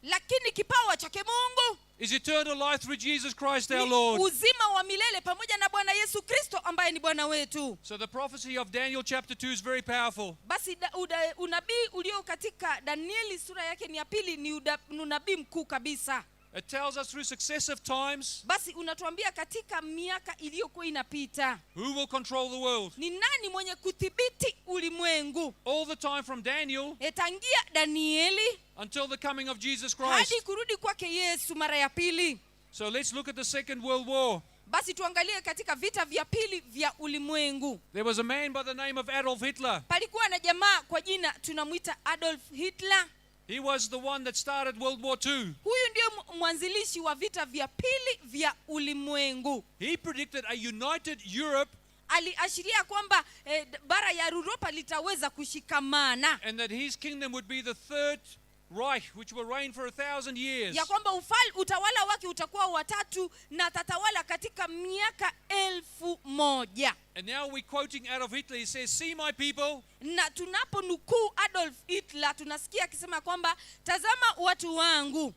lakini kipawa chake Mungu is eternal life through Jesus Christ our ni Lord. uzima wa milele pamoja na Bwana Yesu Kristo ambaye ni Bwana wetu. So the prophecy of Daniel chapter 2 is very powerful. Basi unabii ulio katika Danieli sura yake ni ya pili ni unabii mkuu kabisa. It tells us through successive times Basi unatuambia katika miaka iliyokuwa inapita who will control the world. ni nani mwenye kudhibiti ulimwengu. All the time from Daniel Tangia Danieli until the coming of Jesus Christ. hadi kurudi kwake Yesu mara ya pili. So let's look at the Second World War. Basi tuangalie katika vita vya pili vya ulimwengu. There was a man by the name of Adolf Hitler. Palikuwa na jamaa kwa jina tunamuita Adolf Hitler. He was the one that started World War II. Huyu ndiye mwanzilishi wa vita vya pili vya ulimwengu. He predicted a united Europe Aliashiria kwamba bara ya Uropa litaweza kushikamana and that his kingdom would be the Third Reich, which will reign for 1,000 years. Ya kwamba utawala wake utakuwa watatu na atatawala katika miaka 1000. And now we're quoting Adolf Hitler. He says, "See my people." Na tunaponukuu Adolf Hitler tunasikia akisema kwamba tazama watu wangu.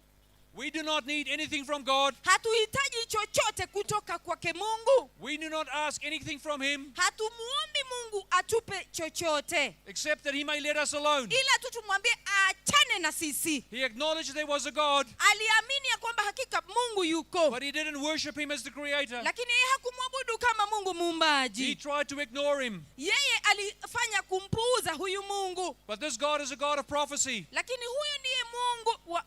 We do not need anything from God. Hatuhitaji chochote kutoka kwake Mungu. We do not ask anything from him. Hatumuombi Mungu atupe chochote. Except that he may let us alone. Ila tu tumwambie aachane na sisi. He acknowledged there was a God. Aliamini ya kwamba hakika Mungu yuko. But he didn't worship him as the creator. Lakini yeye hakumwabudu kama Mungu muumbaji. He tried to ignore him. Yeye alifanya kumpuuza huyu Mungu. But this God is a God of prophecy. Lakini huyu ndiye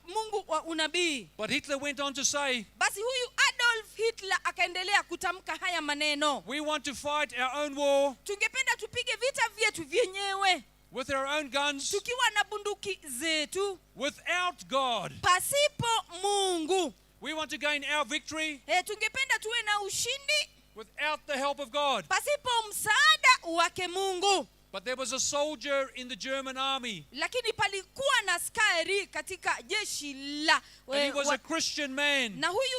Mungu wa unabii. But Hitler went on to say, Basi huyu Adolf Hitler akaendelea kutamka haya maneno. We want to fight our own war Tungependa tupige vita vyetu vyenyewe with our own guns, tukiwa na bunduki zetu without God. pasipo Mungu. We want to gain our victory Tungependa tuwe na ushindi without the help of God. pasipo msaada wake Mungu. But there was a soldier in the German army. Lakini palikuwa na askari katika jeshi la, And he was a Christian man. Na huyu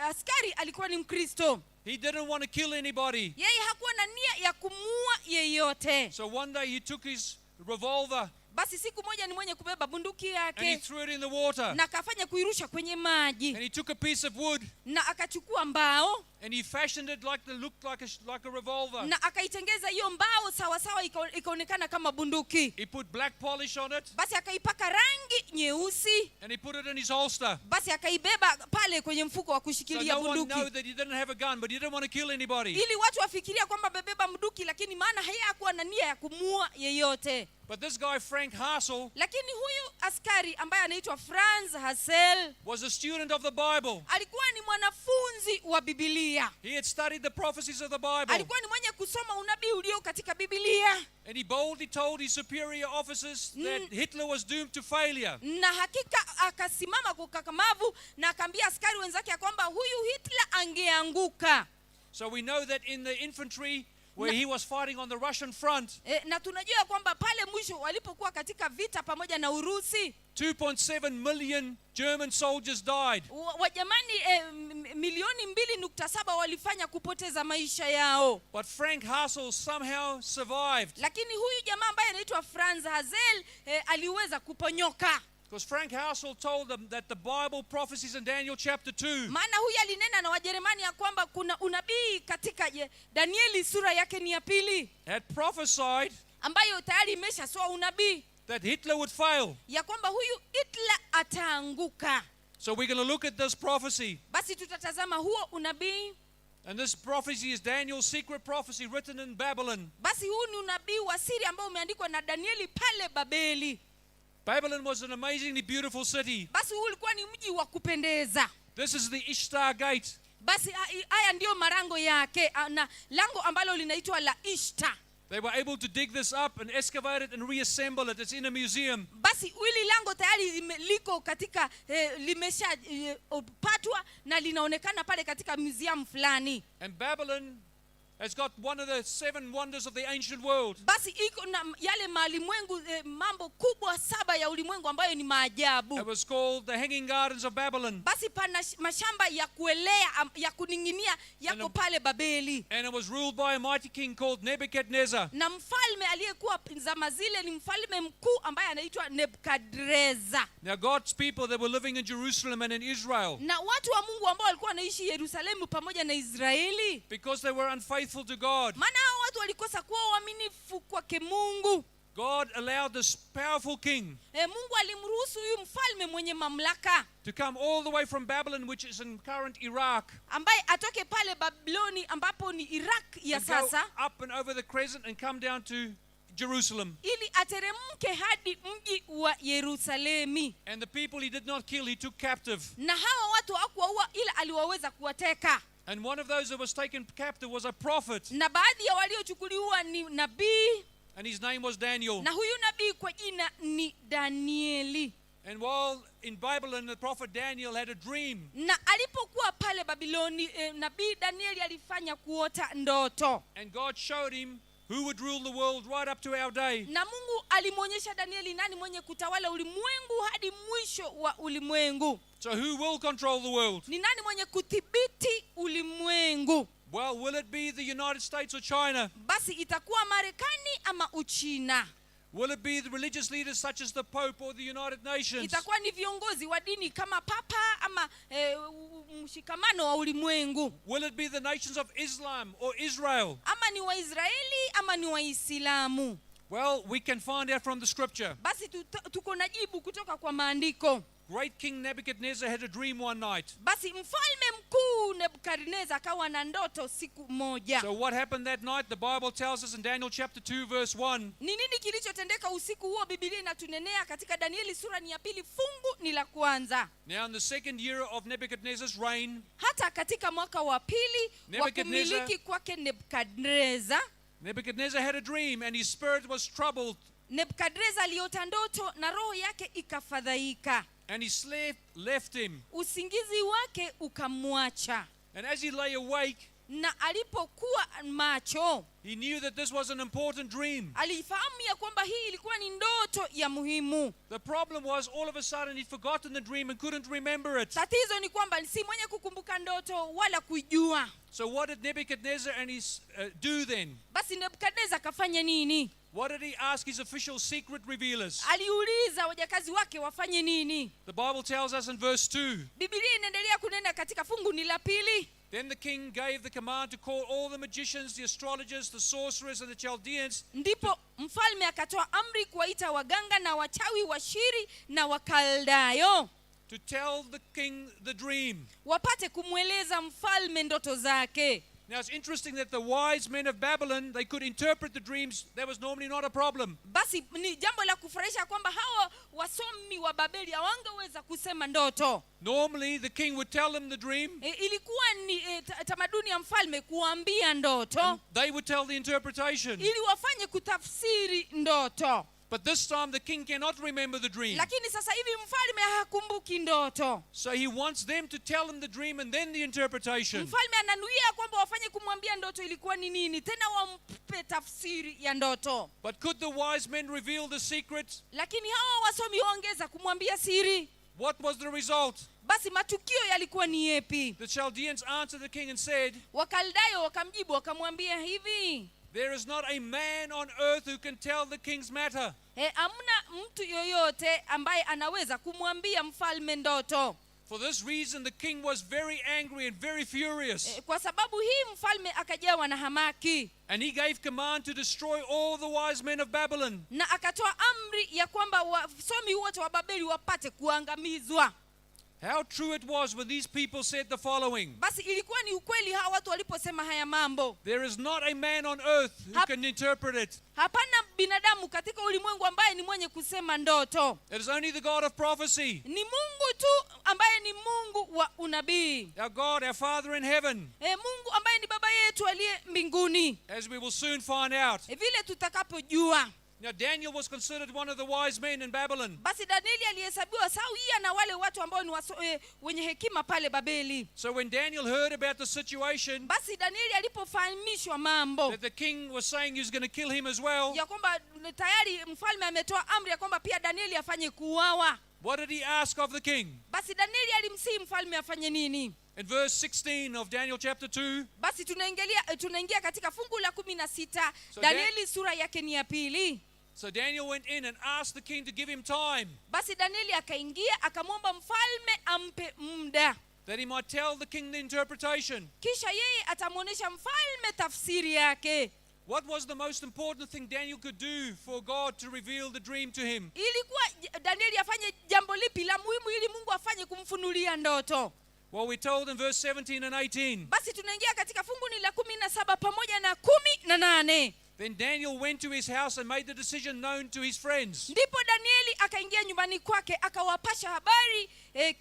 askari alikuwa ni Mkristo. He didn't want to kill anybody. Yeye hakuwa na nia ya kumuua yeyote. So one day he took his revolver Basi siku moja ni mwenye kubeba bunduki and he yake threw it in the water. na akafanya kuirusha kwenye maji. And he took a piece of wood Na akachukua mbao and he fashioned it like the looked like a, like a revolver. Na akaitengeza hiyo mbao sawa sawa ikaonekana kama bunduki. He put black polish on it. Basi akaipaka rangi nyeusi. And he put it in his holster. Basi akaibeba pale kwenye mfuko wa So kushikilia no one bunduki. know that he didn't have a gun, but he didn't want to kill anybody. Ili watu wafikiria kwamba amebeba bunduki, lakini maana hakuwa na nia ya kumuua yeyote. But this guy, Frank Hassel, Lakini huyu askari ambaye anaitwa Franz Hassel was a student of the Bible. alikuwa ni mwanafunzi wa Bibilia. He had studied the prophecies of the Bible. Alikuwa ni mwenye kusoma unabii ulio katika Bibilia. And he boldly told his superior officers that Hitler was doomed to failure. Na hakika akasimama kwa ukakamavu na akaambia askari wenzake ya kwamba huyu Hitler angeanguka. So we know that in the infantry, where he was fighting on the Russian front, Na tunajua kwamba pale mwisho walipokuwa katika vita pamoja na Urusi, 2.7 million German soldiers died. Wajamani milioni 2.7 walifanya kupoteza maisha yao. But Frank Hassel somehow survived. Lakini huyu jamaa ambaye anaitwa Franz Hazel aliweza kuponyoka. Because Frank Hassel told them that the Bible prophecies in Daniel chapter 2 Maana huyu alinena na Wajerumani ya kwamba kuna unabii katika Danieli sura yake ni ya 2 had prophesied ambayo tayari imeshasoa unabii that Hitler would fail. ya kwamba huyu Hitler ataanguka. So we're going to look at this prophecy. Basi tutatazama huo unabii. And this prophecy is Daniel's secret prophecy written in Babylon. Basi huu ni unabii wa siri ambao umeandikwa na Danieli pale Babeli. Babylon was an amazingly beautiful city. Basi huu ulikuwa ni mji wa kupendeza. This is the Ishtar Gate. Basi haya ndiyo marango yake, na lango ambalo linaitwa la Ishtar. They were able to dig this up and excavate it and reassemble it. It's in a museum. Basi hili lango tayari liko katika limesha patwa na linaonekana pale katika museum fulani. And Babylon has got one of the 7 wonders of the ancient world. Basi iko na yale maalimwengu, mambo kubwa 7 ya ulimwengu ambayo ni maajabu. It was called the Hanging Gardens of Babylon. Basi pana mashamba ya kuelea, ya kuning'inia yako pale Babeli. And it was ruled by a mighty king called Nebuchadnezzar. Na mfalme aliyekuwa zama zile ni mfalme mkuu ambaye anaitwa Nebukadreza. Now God's people that were living in Jerusalem and in Israel, Na watu wa Mungu ambao walikuwa wanaishi Yerusalemu pamoja na Israeli, because they were unfaithful to God, maana hao watu walikosa kuwa waaminifu kwake Mungu. God allowed this powerful king Mungu alimruhusu huyu mfalme mwenye mamlaka to come all the way from Babylon, which is in current Iraq, ambaye atoke pale Babiloni ambapo ni Iraq ya and go sasa, up and over the crescent and come down to Jerusalem. ili ateremke hadi mji wa Yerusalemi. And the people he did not kill, he took captive. Na hawa watu hawakuwaua ila aliwaweza kuwateka. And one of those that was taken captive was a prophet. Na baadhi ya waliochukuliwa ni nabii. And his name was Daniel. Na huyu nabii kwa jina ni Danieli. And while in Babylon, the prophet Daniel had a dream. Na alipokuwa pale Babiloni, nabii Danieli alifanya kuota ndoto. And God showed him who would rule the world right up to our day. Na Mungu alimuonyesha Danieli nani mwenye kutawala ulimwengu hadi mwisho wa ulimwengu. So who will control the world? Ni nani mwenye kudhibiti ulimwengu? Well, will it be the United States or China? Basi itakuwa Marekani ama Uchina? Will it be the religious leaders such as the Pope or the United Nations? Itakuwa ni viongozi wa dini kama Papa ama mshikamano wa ulimwengu? Will it be the nations of Islam or Israel? Ama ni Waisraeli ama ni Waislamu? Well, we can find out from the scripture. Basi tuko na jibu kutoka kwa maandiko. Great King Nebuchadnezzar had a dream one night. Basi mfalme mkuu Nebukadnezar akawa na ndoto siku moja. So what happened that night? The Bible tells us in Daniel chapter 2 verse 1. Ni nini kilichotendeka usiku huo? Biblia inatunenea katika Danieli sura ni ya 2 fungu ni la kwanza. Now in the second year of Nebuchadnezzar's reign, hata katika mwaka wa pili wa kumiliki kwake Nebukadnezar, Nebuchadnezzar had a dream and his spirit was troubled. Nebukadnezar aliota ndoto na roho yake ikafadhaika. And his sleep left him. Usingizi wake ukamwacha. And as he lay awake, Na alipokuwa macho, he knew that this was an important dream. alifahamu ya kwamba hii ilikuwa ni ndoto ya muhimu. The problem was all of a sudden he'd forgotten the dream and couldn't remember it. Tatizo ni kwamba si mwenye kukumbuka ndoto wala kuijua. So what did Nebuchadnezzar and his do then? Basi Nebuchadnezzar akafanya nini? What did he ask his official secret revealers? Aliuliza wajakazi wake wafanye nini? The Bible tells us in verse 2. Biblia inaendelea kunena katika fungu ni la pili. Then the king gave the command to call all the magicians, the astrologers, the sorcerers and the Chaldeans. Ndipo mfalme akatoa amri kuwaita waganga na wachawi, washiri na Wakaldayo, To tell the king the dream. wapate kumweleza mfalme ndoto zake. Now it's interesting that the wise men of Babylon, they could interpret the dreams. That was normally not a problem. Basi ni jambo la kufurahisha kwamba hawa wasomi wa Babeli hawangeweza kusema ndoto. Normally the king would tell them the dream. Ilikuwa ni tamaduni ya mfalme kuambia ndoto They would tell the interpretation. ili wafanye kutafsiri ndoto. But this time the king cannot remember the dream. Lakini sasa hivi mfalme hakumbuki ndoto. So he wants them to tell him the dream and then the interpretation. Mfalme ananuia kwamba wafanye kumwambia ndoto ilikuwa ni nini, tena wampe tafsiri ya ndoto. But could the wise men reveal the secret? Lakini hawa wasomi waongeza kumwambia siri. What was the result? Basi matukio yalikuwa ni yepi? The Chaldeans answered the king and said, Wakaldayo wakamjibu wakamwambia hivi, "There is not a man on earth who can tell the king's matter." Hamna mtu yoyote ambaye anaweza kumwambia mfalme ndoto. For this reason the king was very angry and very furious. Kwa sababu hii mfalme akajawa na hamaki. And he gave command to destroy all the wise men of Babylon. Na akatoa amri ya kwamba wasomi wote wa Babeli wapate kuangamizwa. How true it was when these people said the following. Basi ilikuwa ni ukweli hawa watu waliposema haya mambo. There is not a man on earth who can interpret it. Hapana binadamu katika ulimwengu ambaye ni mwenye kusema ndoto. It is only the God of prophecy. Ni Mungu tu ambaye ni Mungu wa unabii. Our God, our Father in heaven. Mungu ambaye ni baba yetu aliye mbinguni. As we will soon find out. Vile tutakapojua. Now Daniel was considered one of the wise men in Babylon. Basi Danieli alihesabiwa sawia na wale watu ambao ni wenye hekima pale Babeli. So when Daniel heard about the situation, basi Danieli alipofahamishwa mambo that the king was saying he was going to kill him as well, ya kwamba tayari mfalme ametoa amri ya kwamba pia Danieli afanye kuuawa, what did he ask of the king? Basi Danieli alimsihi mfalme afanye nini? In verse 16 of Daniel chapter 2. Basi tunaingia katika fungu la 16. So Danieli sura yake ni ya 2. So Daniel went in and asked the king to give him time. Basi Danieli akaingia akamwomba mfalme ampe muda. That he might tell the king the interpretation. Kisha yeye atamuonesha mfalme tafsiri yake. What was the most important thing Daniel could do for God to reveal the dream to him? Ilikuwa Danieli afanye jambo lipi la muhimu ili Mungu afanye kumfunulia ndoto? Well, we're told in verse 17 and 18. Basi tunaingia katika fungu ni la 17 pamoja na 18. Then Daniel went to his house and made the decision known to his friends. Ndipo Danieli akaingia nyumbani kwake akawapasha habari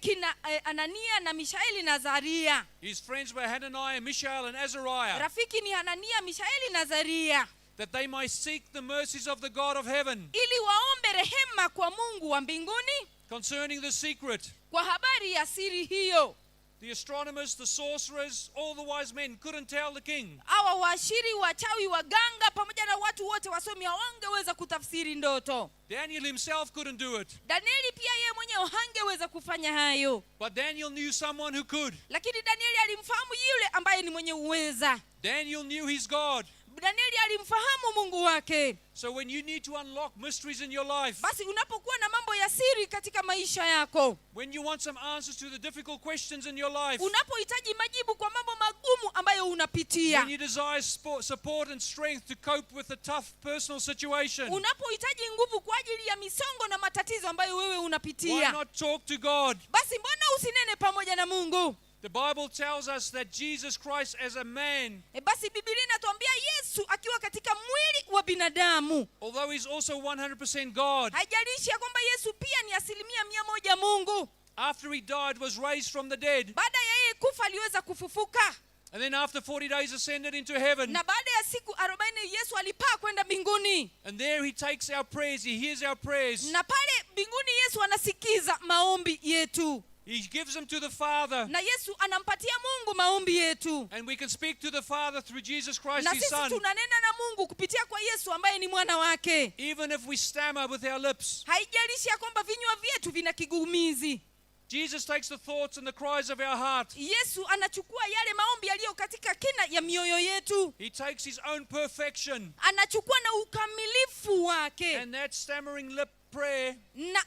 kina Anania na Mishaeli na Azaria. His friends were Hananiah, Mishael and Azariah. Rafiki ni Hanania, Mishaeli na Azaria. That they might seek the mercies of the God of heaven. Ili waombe rehema kwa Mungu wa mbinguni. Concerning the secret. Kwa habari ya siri hiyo. The astronomers, the sorcerers, all the wise men couldn't tell the king. Hawa waashiri, wachawi, waganga pamoja na watu wote wasomi hawangeweza kutafsiri ndoto. Daniel himself couldn't do it. Danieli pia yeye mwenyewe hangeweza kufanya hayo. But Daniel knew someone who could. Lakini Danieli alimfahamu yule ambaye ni mwenye uweza. Daniel knew his God. Danieli alimfahamu Mungu wake. So when you need to unlock mysteries in your life, basi unapokuwa na mambo ya siri katika maisha yako, when you want some answers to the difficult questions in your life, unapohitaji majibu kwa mambo magumu ambayo unapitia, when you desire support and strength to cope with a tough personal situation, unapohitaji nguvu kwa ajili ya misongo na matatizo ambayo wewe unapitia, why not talk to God? Basi mbona usinene pamoja na Mungu? The Bible tells us that Jesus Christ as a man, Basi Biblia inatuambia Yesu akiwa katika mwili wa binadamu, although he's also 100% God, haijalishi ya kwamba Yesu pia ni 100% Mungu, after he died was raised from the dead, baada ya yeye kufa aliweza kufufuka, and then after 40 days ascended into heaven, na baada ya siku 40 Yesu alipaa kwenda mbinguni, and there he takes our prayers, he hears our prayers, na pale mbinguni Yesu anasikiza maombi yetu. He gives them to the Father. Na Yesu anampatia Mungu maombi yetu. And we can speak to the Father through Jesus Christ, Na his sisi Son. tunanena na Mungu kupitia kwa Yesu ambaye ni mwana wake. Even if we stammer with our lips. Haijalishi ya kwamba vinywa vyetu vina kigumizi. Jesus takes the thoughts and the cries of our heart. Yesu anachukua yale maombi yaliyo katika kina ya mioyo yetu. He takes his own perfection. Anachukua na ukamilifu wake. And that stammering lip prayer na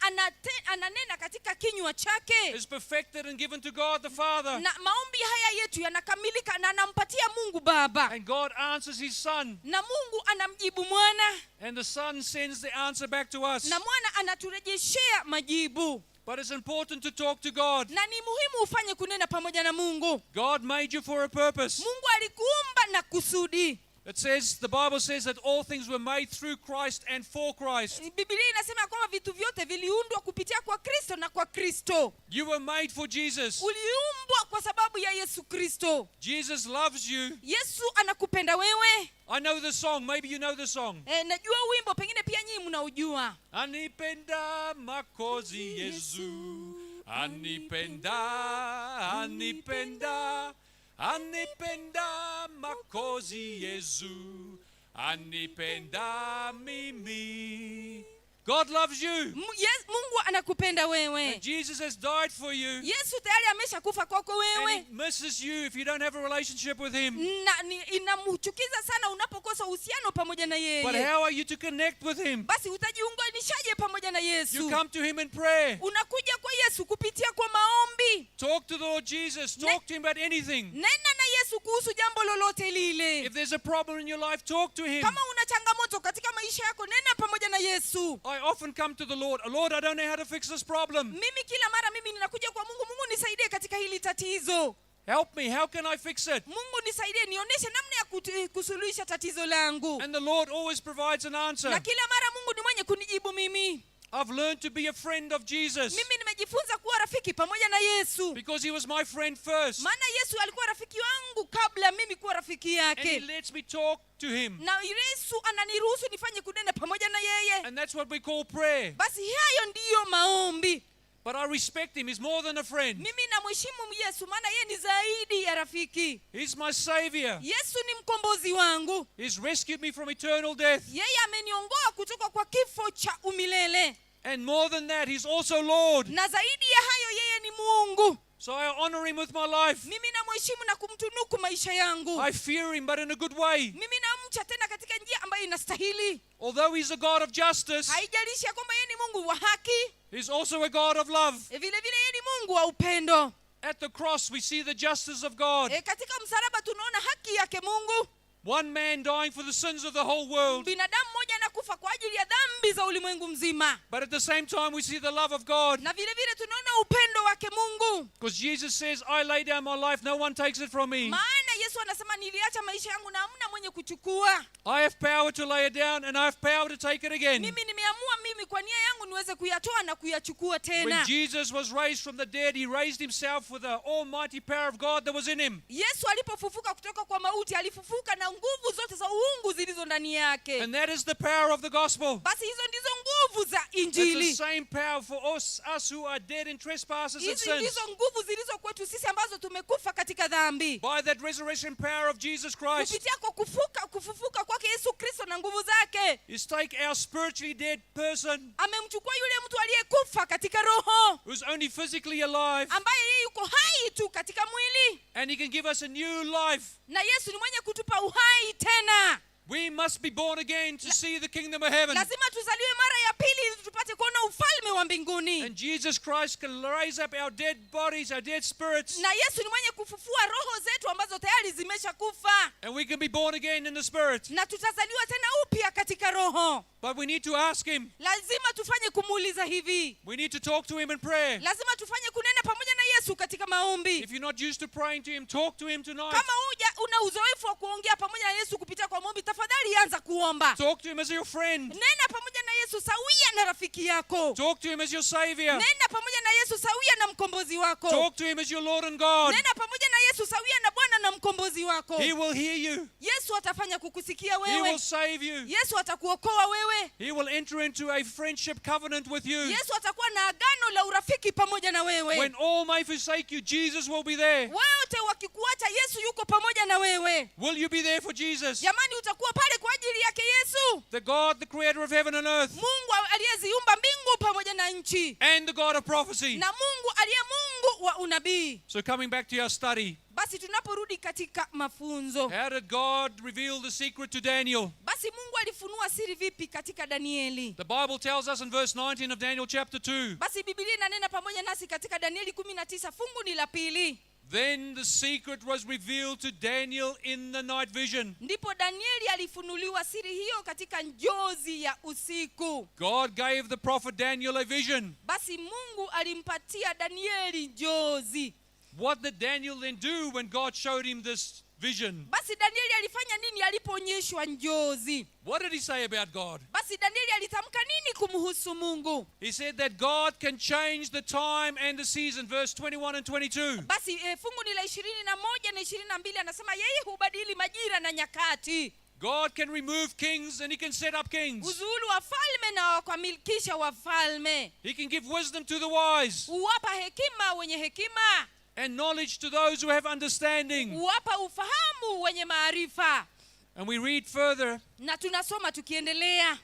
ananena katika kinywa chake. is perfected and given to God the Father. Na maombi haya yetu yanakamilika na anampatia Mungu Baba. And God answers his Son. Na Mungu anamjibu mwana. And the Son sends the answer back to us. Na mwana anaturejeshea majibu. But it's important to talk to God. Na ni muhimu ufanye kunena pamoja na Mungu. God made you for a purpose. Mungu alikuumba na kusudi. It says, the Bible says that all things were made through Christ and for Christ. Biblia inasema ya kwamba vitu vyote viliundwa kupitia kwa Kristo na kwa Kristo. You were made for Jesus. Uliumbwa kwa sababu ya Yesu Kristo. Jesus loves you. Yesu anakupenda wewe. I know the song. Maybe you know the song. Najua wimbo, pengine pia nyinyi mnaujua. Anipenda Mwokozi Yesu. Anipenda, anipenda, anipenda Mwokozi Yesu. Anipenda mimi. God loves you. Mungu anakupenda wewe. And Jesus has died for you. Yesu tayari ameshakufa kwako And wewe. he misses you if you don't have a relationship with him. Na inamchukiza sana unapokosa uhusiano pamoja na But yeye. how are you to connect with him? Basi utajiunganishaje pamoja na You Yesu? come to him in prayer. Unakuja kwa Yesu kupitia kwa maombi. Talk to the Lord Jesus. Talk to him about anything. Nena na Yesu kuhusu jambo lolote lile. If there's a problem in your life, talk to him. Kama una changamoto katika maisha yako, nena pamoja na Yesu. I often come to the Lord. Lord, I don't know how to fix this problem. Mimi kila mara mimi ninakuja kwa Mungu, Mungu nisaidie katika hili tatizo. Help me. How can I fix it? Mungu nisaidie, nionyeshe namna ya kusuluhisha tatizo langu. And the Lord always provides an answer. Na kila mara Mungu ni mwenye kunijibu mimi. I've learned to be a friend of Jesus. Mimi nimejifunza kuwa rafiki pamoja na Yesu. Because he was my friend first. Maana Yesu alikuwa rafiki wangu kabla mimi kuwa rafiki And he yake. lets me talk to him. Na Yesu ananiruhusu nifanye kunena pamoja na yeye. And that's what we call prayer. Basi hayo ndiyo maombi. But I respect him. He's more than a friend. Mimi namheshimu Yesu maana yeye ni zaidi ya rafiki. He's my savior. Yesu ni mkombozi wangu. He's rescued me from eternal death. Yeye ameniongoa kutoka kwa kifo cha umilele. And more than that, he's also Lord. Na zaidi ya hayo yeye ni Mungu. So I honor him with my life. Mimi namheshimu na kumtunuku maisha yangu. I fear him, but in a good way. Mimi namcha tena katika njia ambayo inastahili. Although he's a God of justice, Haijalishi ya kwamba yeye ni Mungu wa haki, he's also a God of love. vile vile yeye ni Mungu wa upendo. At the cross, we see the justice of God. Katika msalaba tunaona haki yake Mungu. One man dying for the sins of the whole world. Binadamu mmoja anakufa kwa ajili ya dhambi za ulimwengu mzima. But at the same time, we see the love of God. Na vile vile tunaona upendo wake Mungu. Because Jesus says, I lay down my life, no one takes it from me. Maana Yesu anasema niliacha maisha yangu na hamna mwenye kuchukua. I have power to lay it down and I have power to take it again. Mimi nimeamua mimi kwa nia yangu niweze kuyatoa na kuyachukua tena. When Jesus was raised from the dead, he raised himself with the almighty power of God that was in him. Yesu alipofufuka kutoka kwa mauti alifufuka na nguvu zote za uungu zilizo ndani yake. And that is the power of the gospel. Basi hizo ndizo nguvu za It's Injili. the same power for us who are dead in trespasses and Hizi sins. ndizo nguvu zilizo kwetu sisi ambazo tumekufa katika dhambi. By that resurrection power of Jesus Christ, Kupitia kwa kufufuka kwake Yesu Kristo na nguvu zake. is take our spiritually dead person Amemchukua yule mtu aliyekufa katika roho, who's only physically alive, ambaye yeye yuko hai tu katika mwili, and he can give us a new life. na Yesu ni mwenye kutupa uhai tena. We must be born again to see the kingdom of heaven. Lazima tuzaliwe mara ya pili ili tupate kuona ufalme wa mbinguni. And Jesus Christ can raise up our dead bodies, our dead spirits, Na Yesu ni mwenye kufufua roho zetu ambazo tayari zimeshakufa, and we can be born again in the spirit. na tutazaliwa tena upya katika roho. But we need to ask him. Lazima tufanye kumuuliza hivi. We need to talk to him in prayer. Lazima tufanye kunena pamoja na Yesu katika maombi. If you're not used to praying to him, talk to him tonight. Kama una uzoefu wa kuongea pamoja na Yesu kupitia kwa maombi, tafadhali anza kuomba. Talk to him as your friend. Nena pamoja na Yesu sawia na rafiki yako. Talk to him as your savior. Nena pamoja na Yesu sawia na mkombozi wako. Talk to him as your Lord and God. Nena pamoja na Yesu sawia na Bwana na mkombozi wako. He will hear you. Yesu atafanya kukusikia He wewe. will save you. Yesu atakuokoa wewe. He will enter into a friendship covenant with you. Yesu atakuwa na agano la urafiki pamoja na wewe. When all may forsake you, Jesus will be there. Wote wakikuacha, Yesu yuko pamoja na wewe. Will you be there for Jesus? Jamani, utakuwa pale kwa ajili yake Yesu, The God, the creator of heaven and earth, Mungu aliyeziumba mbingu pamoja na nchi, and the God of prophecy. na Mungu aliye Mungu wa unabii. So coming back to our study, Basi tunaporudi katika mafunzo, how did God reveal the secret to Daniel? basi Mungu alifunua siri vipi katika Danieli? The Bible tells us in verse 19 of Daniel chapter 2. Basi Biblia inanena pamoja nasi katika Danieli 19 fungu ni la pili. Then the secret was revealed to Daniel in the night vision. Ndipo Danieli alifunuliwa siri hiyo katika njozi ya usiku. God gave the prophet Daniel a vision. Basi Mungu alimpatia Danieli njozi. What did Daniel then do when God showed him this vision? Basi Danieli alifanya nini alipoonyeshwa njozi? What did he say about God? Basi Danieli alitamka nini kumhusu Mungu? He said that God can change the time and the season, verse 21 and 22. Basi fungu ni la 21 na 22, anasema yeye hubadili majira na nyakati, God can remove kings and he can set up kings. huzuulu wafalme na wakwamilikisha wafalme, He can give wisdom to the wise huwapa hekima wenye hekima, and knowledge to those who have understanding. huwapa ufahamu wenye maarifa. And we read further Na tunasoma tukiendelea,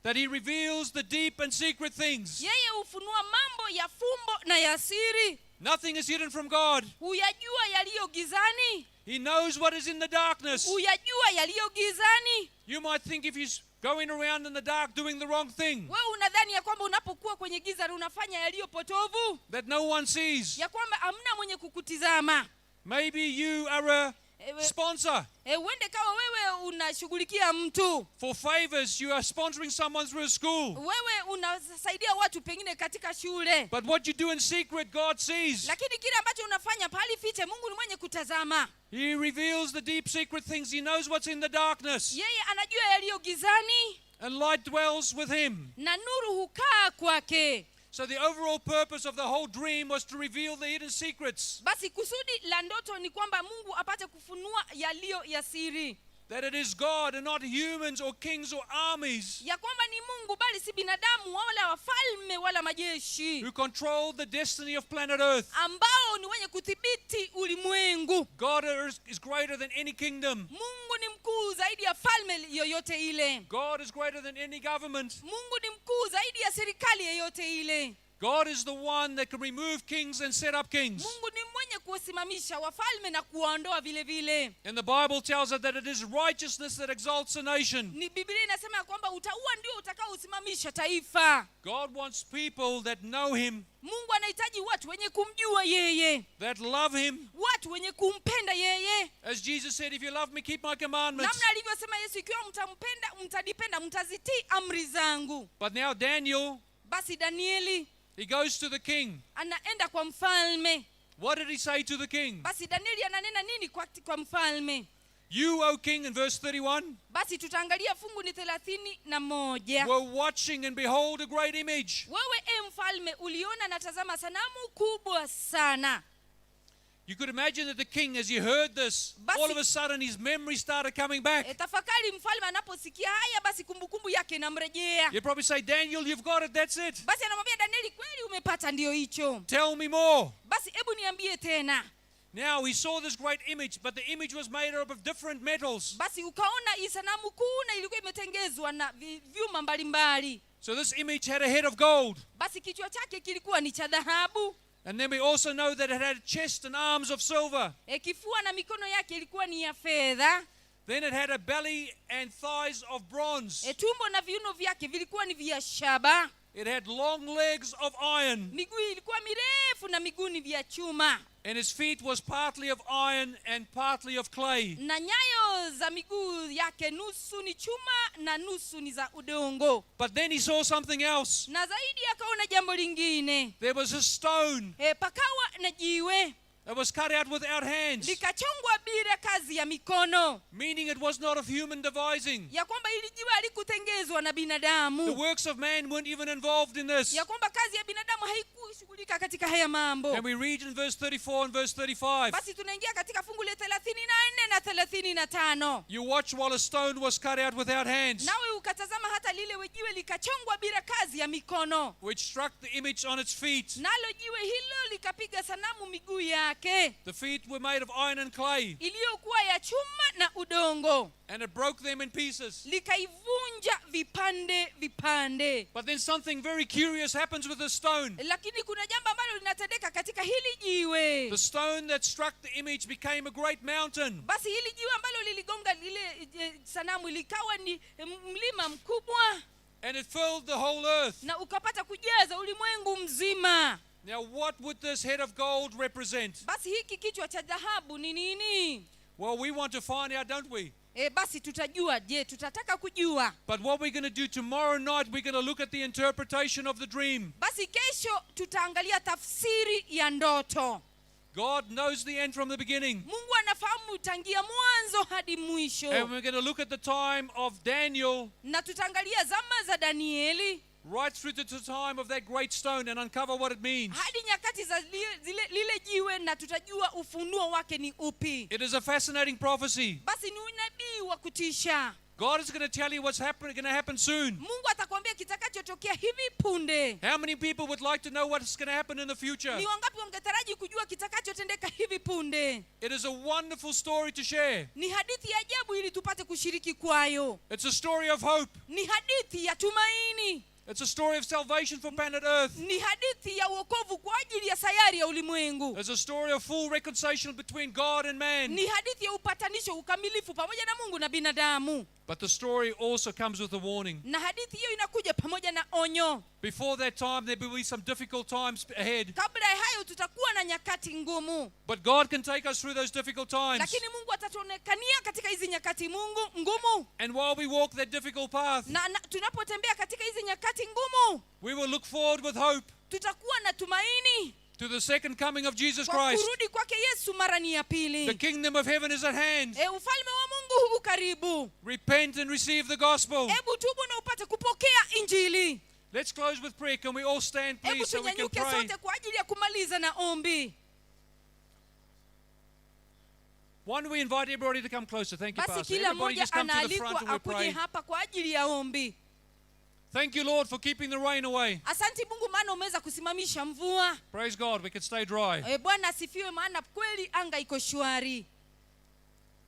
that he reveals the deep and secret things. yeye hufunua mambo ya fumbo na ya siri, Nothing is hidden from God. huyajua yaliyo gizani, He knows what is in the darkness. huyajua yaliyo gizani. You might think if he's going around in the dark doing the wrong thing, Wewe unadhani ya kwamba unapokuwa kwenye giza na unafanya yaliyo potovu, that no one sees. ya kwamba hamna mwenye kukutizama. Maybe you are a sponsor Huende kawa wewe unashughulikia mtu, for favors. You are sponsoring someone through a school. wewe unasaidia watu pengine katika shule, But what you do in secret, God sees. lakini kile ambacho unafanya pahali fiche, Mungu ni mwenye kutazama. He reveals the deep secret things. He knows what's in the darkness. Yeye anajua yaliyo gizani And light dwells with him. na nuru hukaa kwake. So the overall purpose of the whole dream was to reveal the hidden secrets. Basi kusudi la ndoto ni kwamba Mungu apate kufunua yaliyo ya siri, That it is God and not humans or kings or armies ya kwamba ni Mungu bali si binadamu wala wafalme wala majeshi who control the destiny of planet Earth. ambao ni wenye kudhibiti ulimwengu. God is greater than any kingdom. Mungu ni mkuu zaidi ya falme yoyote ile. God is greater than any government. Mungu ni mkuu zaidi ya serikali yoyote ile. God is the one that can remove kings and set up kings. Mungu ni mwenye kuwasimamisha wafalme na kuwaondoa vile vile. And the Bible tells us that it is righteousness that exalts a nation. Ni Biblia inasema ya kwamba utaua ndio utakaosimamisha taifa. God wants people that know him, Mungu anahitaji watu wenye kumjua yeye, that love him. watu wenye kumpenda yeye. As Jesus said, if you love me, keep my commandments. Namna alivyosema Yesu, ikiwa mtampenda, mtanipenda, mtazitii amri zangu. But now Daniel, Basi Danieli he goes to the king. Anaenda kwa mfalme. What did he say to the king? Basi Danieli ananena nini kwa mfalme? You, O king, in verse 31, Basi tutaangalia fungu ni 31. were watching, and behold, a great image. Wewe e mfalme uliona na tazama sanamu kubwa sana. You could imagine that the king, as he heard this, Basi, all of a sudden his memory started coming back. Tafakari mfalme anaposikia haya, basi kumbukumbu yake inamrejea. You'd probably say, Daniel, you've got it, that's it. Basi anamwambia Danieli, kweli umepata, ndio hicho. Tell me more. Basi hebu niambie tena. Now he saw this great image, but the image was made up of different metals. Basi ukaona hii sanamu kuu na ilikuwa imetengezwa na vyuma mbalimbali. So this image had a head of gold. Basi kichwa chake kilikuwa ni cha dhahabu. And then we also know that it had a chest and arms of silver. Kifua na mikono yake ilikuwa ni ya fedha. Then it had a belly and thighs of bronze. Tumbo na viuno vyake vilikuwa ni vya shaba. It had long legs of iron. Miguu ilikuwa mirefu na miguu ni vya chuma. And his feet was partly of iron and partly of clay. Na nyayo za miguu yake nusu ni chuma na nusu ni za udongo. But then he saw something else. Na zaidi akaona jambo lingine. There was a stone Pakawa na jiwe that was cut out without hands. Likachongwa bila kazi ya mikono. Meaning it was not of human devising. Ya kwamba hili jiwe halikutengezwa na binadamu. The works of man weren't even involved in this. Ya kwamba kazi ya binadamu haikushughulika katika haya mambo. And we read in verse 34 and verse 35. Basi tunaingia katika fungu la 34 na 35. You watch while a stone was cut out without hands. Nawe ukatazama hata lile jiwe likachongwa bila kazi ya mikono. Which struck the image on its feet. Nalo jiwe hilo likapiga sanamu miguu yake. The feet were made of iron and clay. Iliyokuwa ya chuma na udongo. And it broke them in pieces. Likaivunja vipande vipande. But then something very curious happens with the stone. Lakini kuna jambo ambalo linatendeka katika hili jiwe. The stone that struck the image became a great mountain. Basi hili jiwe ambalo liligonga lile sanamu likawa ni mlima mkubwa. And it filled the whole earth. Na ukapata kujaza ulimwengu mzima. Now, what would this head of gold represent? Basi hiki kichwa cha dhahabu ni nini? Well, we want to find out, don't we? Basi tutajua. Je, tutataka kujua. But what we're going to do tomorrow night, we're going to look at the interpretation of the dream. Basi kesho tutaangalia tafsiri ya ndoto. God knows the end from the beginning. Mungu anafahamu tangia mwanzo hadi mwisho. And we're going to look at the time of Daniel Na tutaangalia zama za Danieli right through to the time of that great stone and uncover what it means. hadi nyakati za lile jiwe, na tutajua ufunuo wake ni upi. It is a fascinating prophecy. Basi ni unabii wa kutisha. God is going to tell you what's going to happen soon. Mungu atakwambia kitakachotokea hivi punde. How many people would like to know what's going to happen in the future? Ni wangapi wangetaraji kujua kitakachotendeka hivi punde? It is a wonderful story to share. Ni hadithi ya ajabu ili tupate kushiriki kwayo. It's a story of hope. Ni hadithi ya tumaini. It's a story of salvation for planet Earth. Ni hadithi ya wokovu kwa ajili ya sayari ya ulimwengu. It's a story of full reconciliation between God and man. Ni hadithi ya upatanisho, ukamilifu pamoja na Mungu na binadamu. But the story also comes with a warning. Na hadithi hiyo inakuja pamoja na onyo. Before that time, there will be some difficult times ahead. Kabla ya hayo tutakuwa na nyakati ngumu. But God can take us through those difficult times. Lakini Mungu atatuonekania katika hizi nyakati Mungu ngumu. And while we walk that difficult path, Na tunapotembea katika hizi nyakati ngumu, we will look forward with hope tutakuwa na tumaini to the second coming of Jesus kwa Christ. kurudi kwake Yesu mara ni ya The pili. kingdom of heaven is at hand. Ufalme wa Mungu hu karibu. Repent and receive the gospel. Hebu tubu na upate kupokea Injili. Let's close with prayer. Can we all stand, Hebu please, so we can tunyanyuke pray? sote kwa ajili ya kumaliza na ombi. One, we invite everybody to come closer. Thank you, Basi Pastor. kila Everybody mmoja just come to the front anaalikwa and we akuje pray. hapa kwa ajili ya ombi. Thank you, Lord, for keeping the rain away. Asante Mungu maana umeweza kusimamisha mvua. Praise God, we can stay dry. Bwana asifiwe maana kweli anga iko shwari.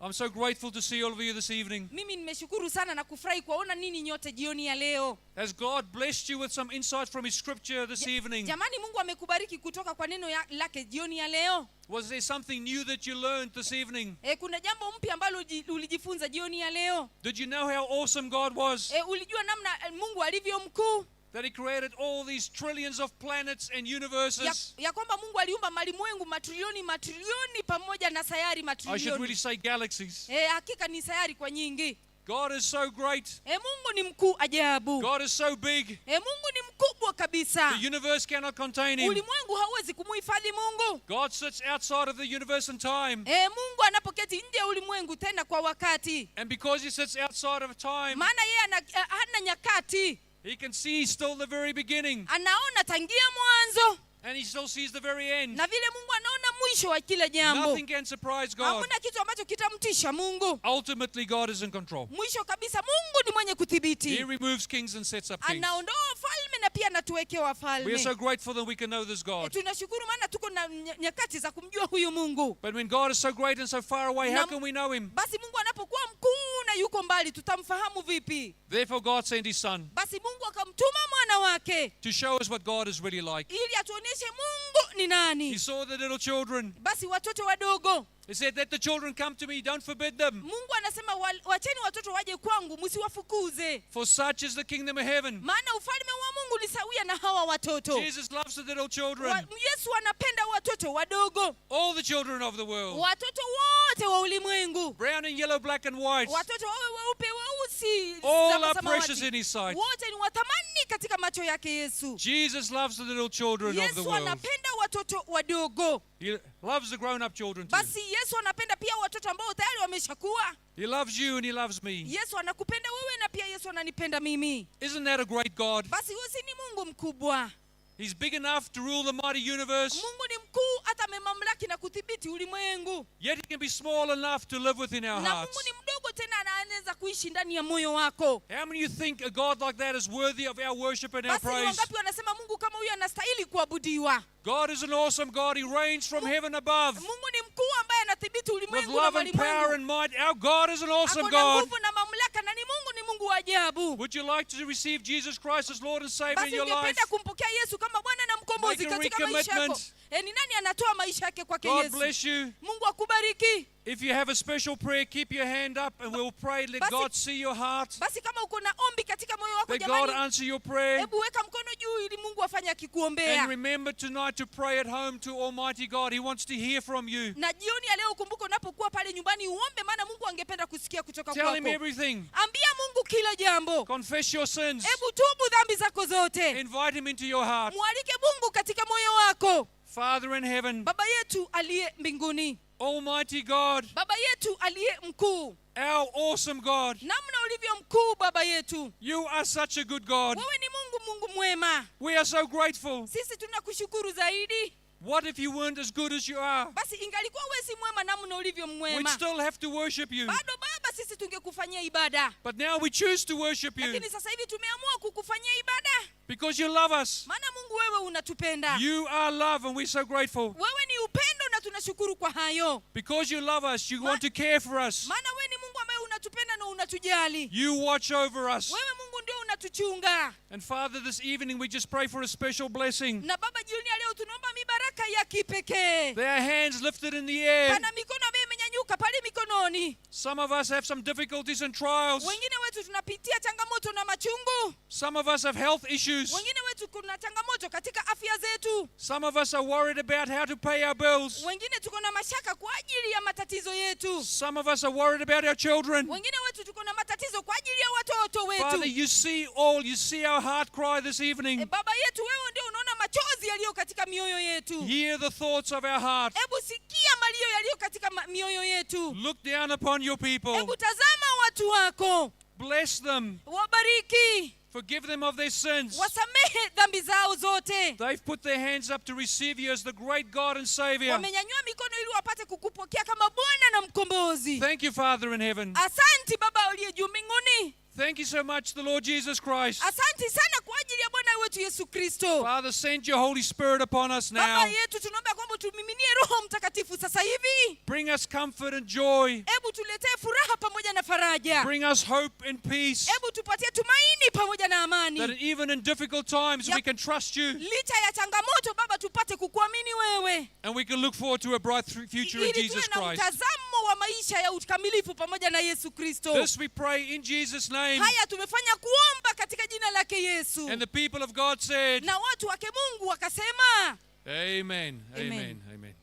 I'm so grateful to see all of you this evening. Mimi nimeshukuru sana na kufurahi kuwaona ninyi nyote jioni ya leo. Has God blessed you with some insight from His scripture this evening? Jamani, Mungu amekubariki kutoka kwa neno lake jioni ya leo. Was there something new that you learned this evening? Kuna jambo mpya ambalo ulijifunza jioni ya leo. Did you know how awesome God was? Ulijua namna Mungu alivyo mkuu? That He created all these trillions of planets and universes. Ya kwamba Mungu aliumba malimwengu matrilioni matrilioni pamoja na sayari I should matrilioni. really say galaxies. Hakika ni sayari kwa nyingi. God is so great. Mungu ni mkuu ajabu. God is so big. Mungu ni mkubwa kabisa. The universe cannot contain Him. Ulimwengu hauwezi kumuhifadhi Mungu. God sits outside of the universe and time. Mungu anapoketi nje ya ulimwengu tena kwa wakati. And because He sits outside of time, maana yeye hana nyakati. He can see still the very beginning. Anaona tangia mwanzo. And He still sees the very end. Na vile Mungu anaona mwisho wa kila jambo. Nothing can surprise God. Hakuna kitu ambacho kitamtisha Mungu. Ultimately, God is in control. Mwisho kabisa Mungu ni mwenye kudhibiti. He removes kings and sets up kings. Anaondoa wafalme na pia anatuwekea wafalme. We are so grateful that we can know this God. Tunashukuru maana tuko na nyakati za kumjua huyu Mungu. But when God is so great and so far away, how can we know Him? Basi Mungu anapokuwa mkuu na yuko mbali, tutamfahamu vipi? Therefore, God sent His Son Basi Mungu akamtuma mwana wake to show us what God is really like. ili atuonyeshe Mungu ni nani. He saw the little children. Basi watoto wadogo. He said, let the children come to me, don't forbid them. Mungu anasema wacheni watoto waje kwangu, msiwafukuze. For such is the kingdom of heaven. Maana ufalme wa Mungu ni sawia na hawa watoto. Jesus loves the little children. Yesu anapenda watoto wadogo. All the children of the world. Watoto wote wa ulimwengu. Brown and yellow, black and white. Watoto wawe weupe, weusi, All are samawati. precious in His sight. Wote ni wa thamani katika macho yake Yesu. Jesus loves the little children of the Yesu world. anapenda watoto wadogo. He loves the grown-up children too. Basi Yesu anapenda pia watoto ambao tayari wameshakuwa. He loves you and He loves me. Yesu anakupenda wewe na pia Yesu ananipenda mimi. Isn't that a great God? Basi huyu si ni Mungu mkubwa? He's big enough to rule the mighty universe. Mungu ni mkuu hata amemamlaki na kudhibiti ulimwengu. Yet He can be small enough to live within our Na hearts. Mungu ni mdogo tena anaweza kuishi ndani ya moyo wako. How many of you think a God like that is worthy of our worship and our Basi ni praise? wangapi wanasema Mungu kama huyu anastahili kuabudiwa? God is an awesome God. He reigns from heaven above. Mungu ni mkuu ambaye anadhibiti With ulimwengu na love and power malimwengu. and might. Our God is an awesome Ako na God. nguvu na mamlaka na ni Mungu, ni Mungu wa ajabu. Would you like to receive Jesus Christ as Lord and Savior in Basi your life? ungependa kumpokea Yesu kama Bwana na mkombozi Make a katika maisha yako? recommitment. Ni nani anatoa maisha yake kwake God Yesu? bless you. Mungu akubariki. If you have a special prayer, keep your hand up and we'll pray. Let Basi- God see your heart. Basi kama uko na ombi katika moyo wako, Let God jamani, answer your prayer. hebu weka mkono juu ili Mungu afanye akikuombea. And remember tonight to pray at home to Almighty God. He wants to hear from you. Na jioni ya leo ukumbuke, unapokuwa pale nyumbani uombe, maana Mungu angependa kusikia kutoka Tell him kwako. everything. Ambia Mungu kila jambo. Confess your sins. Hebu tubu dhambi zako zote. Invite him into your heart. Mwalike Mungu katika moyo wako. Father in heaven, Baba yetu aliye mbinguni, Almighty God, Baba yetu aliye mkuu, our awesome God, namna ulivyo mkuu Baba yetu, you are such a good God. Wewe ni Mungu, Mungu mwema. We are so grateful. Sisi tunakushukuru zaidi. What if you weren't as good as you are? Basi ingalikuwa wewe si mwema namna ulivyo We'd mwema, still have to worship you. bado Baba sisi tungekufanyia ibada, But now we choose to worship you lakini sasa hivi tumeamua kukufanyia ibada, because you love us. Maana Mungu wewe unatupenda. You are love, and we're so grateful. Wewe ni upendo na tunashukuru kwa hayo, Because you love us, you want to care for us. Maana wewe ni Mungu ambaye unatupenda na unatujali. You watch over us. Wewe Mungu ndio unatuchunga. And Father, this evening we just pray for a special blessing. Na Baba, jioni ya leo tunaomba mibaraka ya kipekee. There are hands lifted in the air. Pana mikono ambayo imenyanyuka pale mikononi. Some of us have some difficulties and trials. Wengine wetu tunapitia changamoto na machungu. Some of us have health issues. Wengine wetu kuna changamoto katika afya zetu. Some of us are worried about how to pay our bills. Wengine tuko na mashaka kwa ajili ya matatizo yetu. Some of us are worried about our children. Wengine wetu tuko na matatizo kwa ajili ya watoto Father, wetu. you see all. You see our heart cry this evening. Baba yetu, wewe ndio unaona machozi yaliyo katika mioyo yetu. Hear the thoughts of our heart. Hebu sikia malio yaliyo katika mioyo yetu. Look down upon your people. Hebu tazama watu wako. Bless them. Wabariki. Forgive them of their sins. Wasamehe dhambi zao zote. They've put their hands up to receive you as the great God and Savior. Wamenyanyua mikono ili wapate kukupokea kama Bwana na Mkombozi. Thank you, Father in heaven. Asanti Baba uliye juu mbinguni. Thank you so much, the Lord Jesus Christ. Asanti sana kwa ajili ya Bwana wetu Yesu Kristo. Father, send your Holy Spirit upon us now. Baba yetu, tunaomba kwamba tumiminie Roho Mtakatifu sasa hivi. Bring us comfort and joy. Hebu tuletee furaha pamoja na faraja. Bring us hope and peace. Hebu tupatie tumaini pamoja na amani. That even in difficult times we can trust you. Licha ya changamoto Baba, tupate kukuamini wewe. And we can look forward to a bright future in Ili tuwe Jesus na Christ. mtazamo wa maisha ya ukamilifu pamoja na Yesu Kristo. This we pray in Jesus' name. Haya tumefanya kuomba katika jina lake Yesu. And the people of God said, Na watu wake Mungu wakasema, Amen. Amen. Amen. Amen.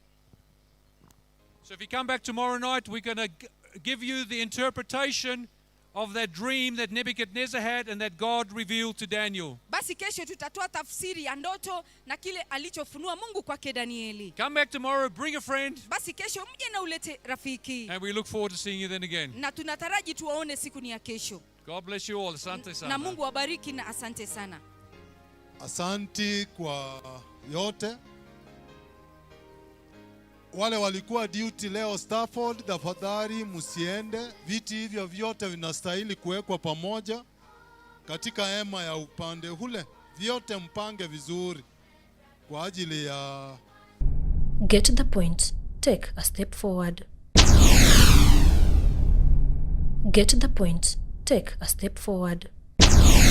So if you come back tomorrow night, we're going to give you the interpretation of that dream that Nebuchadnezzar had and that God revealed to Daniel. Basi kesho tutatoa tafsiri ya ndoto na kile alichofunua Mungu kwake Danieli. Come back tomorrow, bring a friend, Basi kesho mje na ulete rafiki. and we look forward to seeing you then again. Na tunataraji tuwaone siku ni ya kesho. God bless you all. Asante sana. Na Mungu awabariki na asante sana. Asanti kwa yote. Wale walikuwa duty leo Stafford, tafadhali msiende. Viti hivyo vyote vinastahili kuwekwa pamoja katika hema ya upande ule. Vyote mpange vizuri kwa ajili ya Get the point. Take a step forward. Get the point. Take a step forward.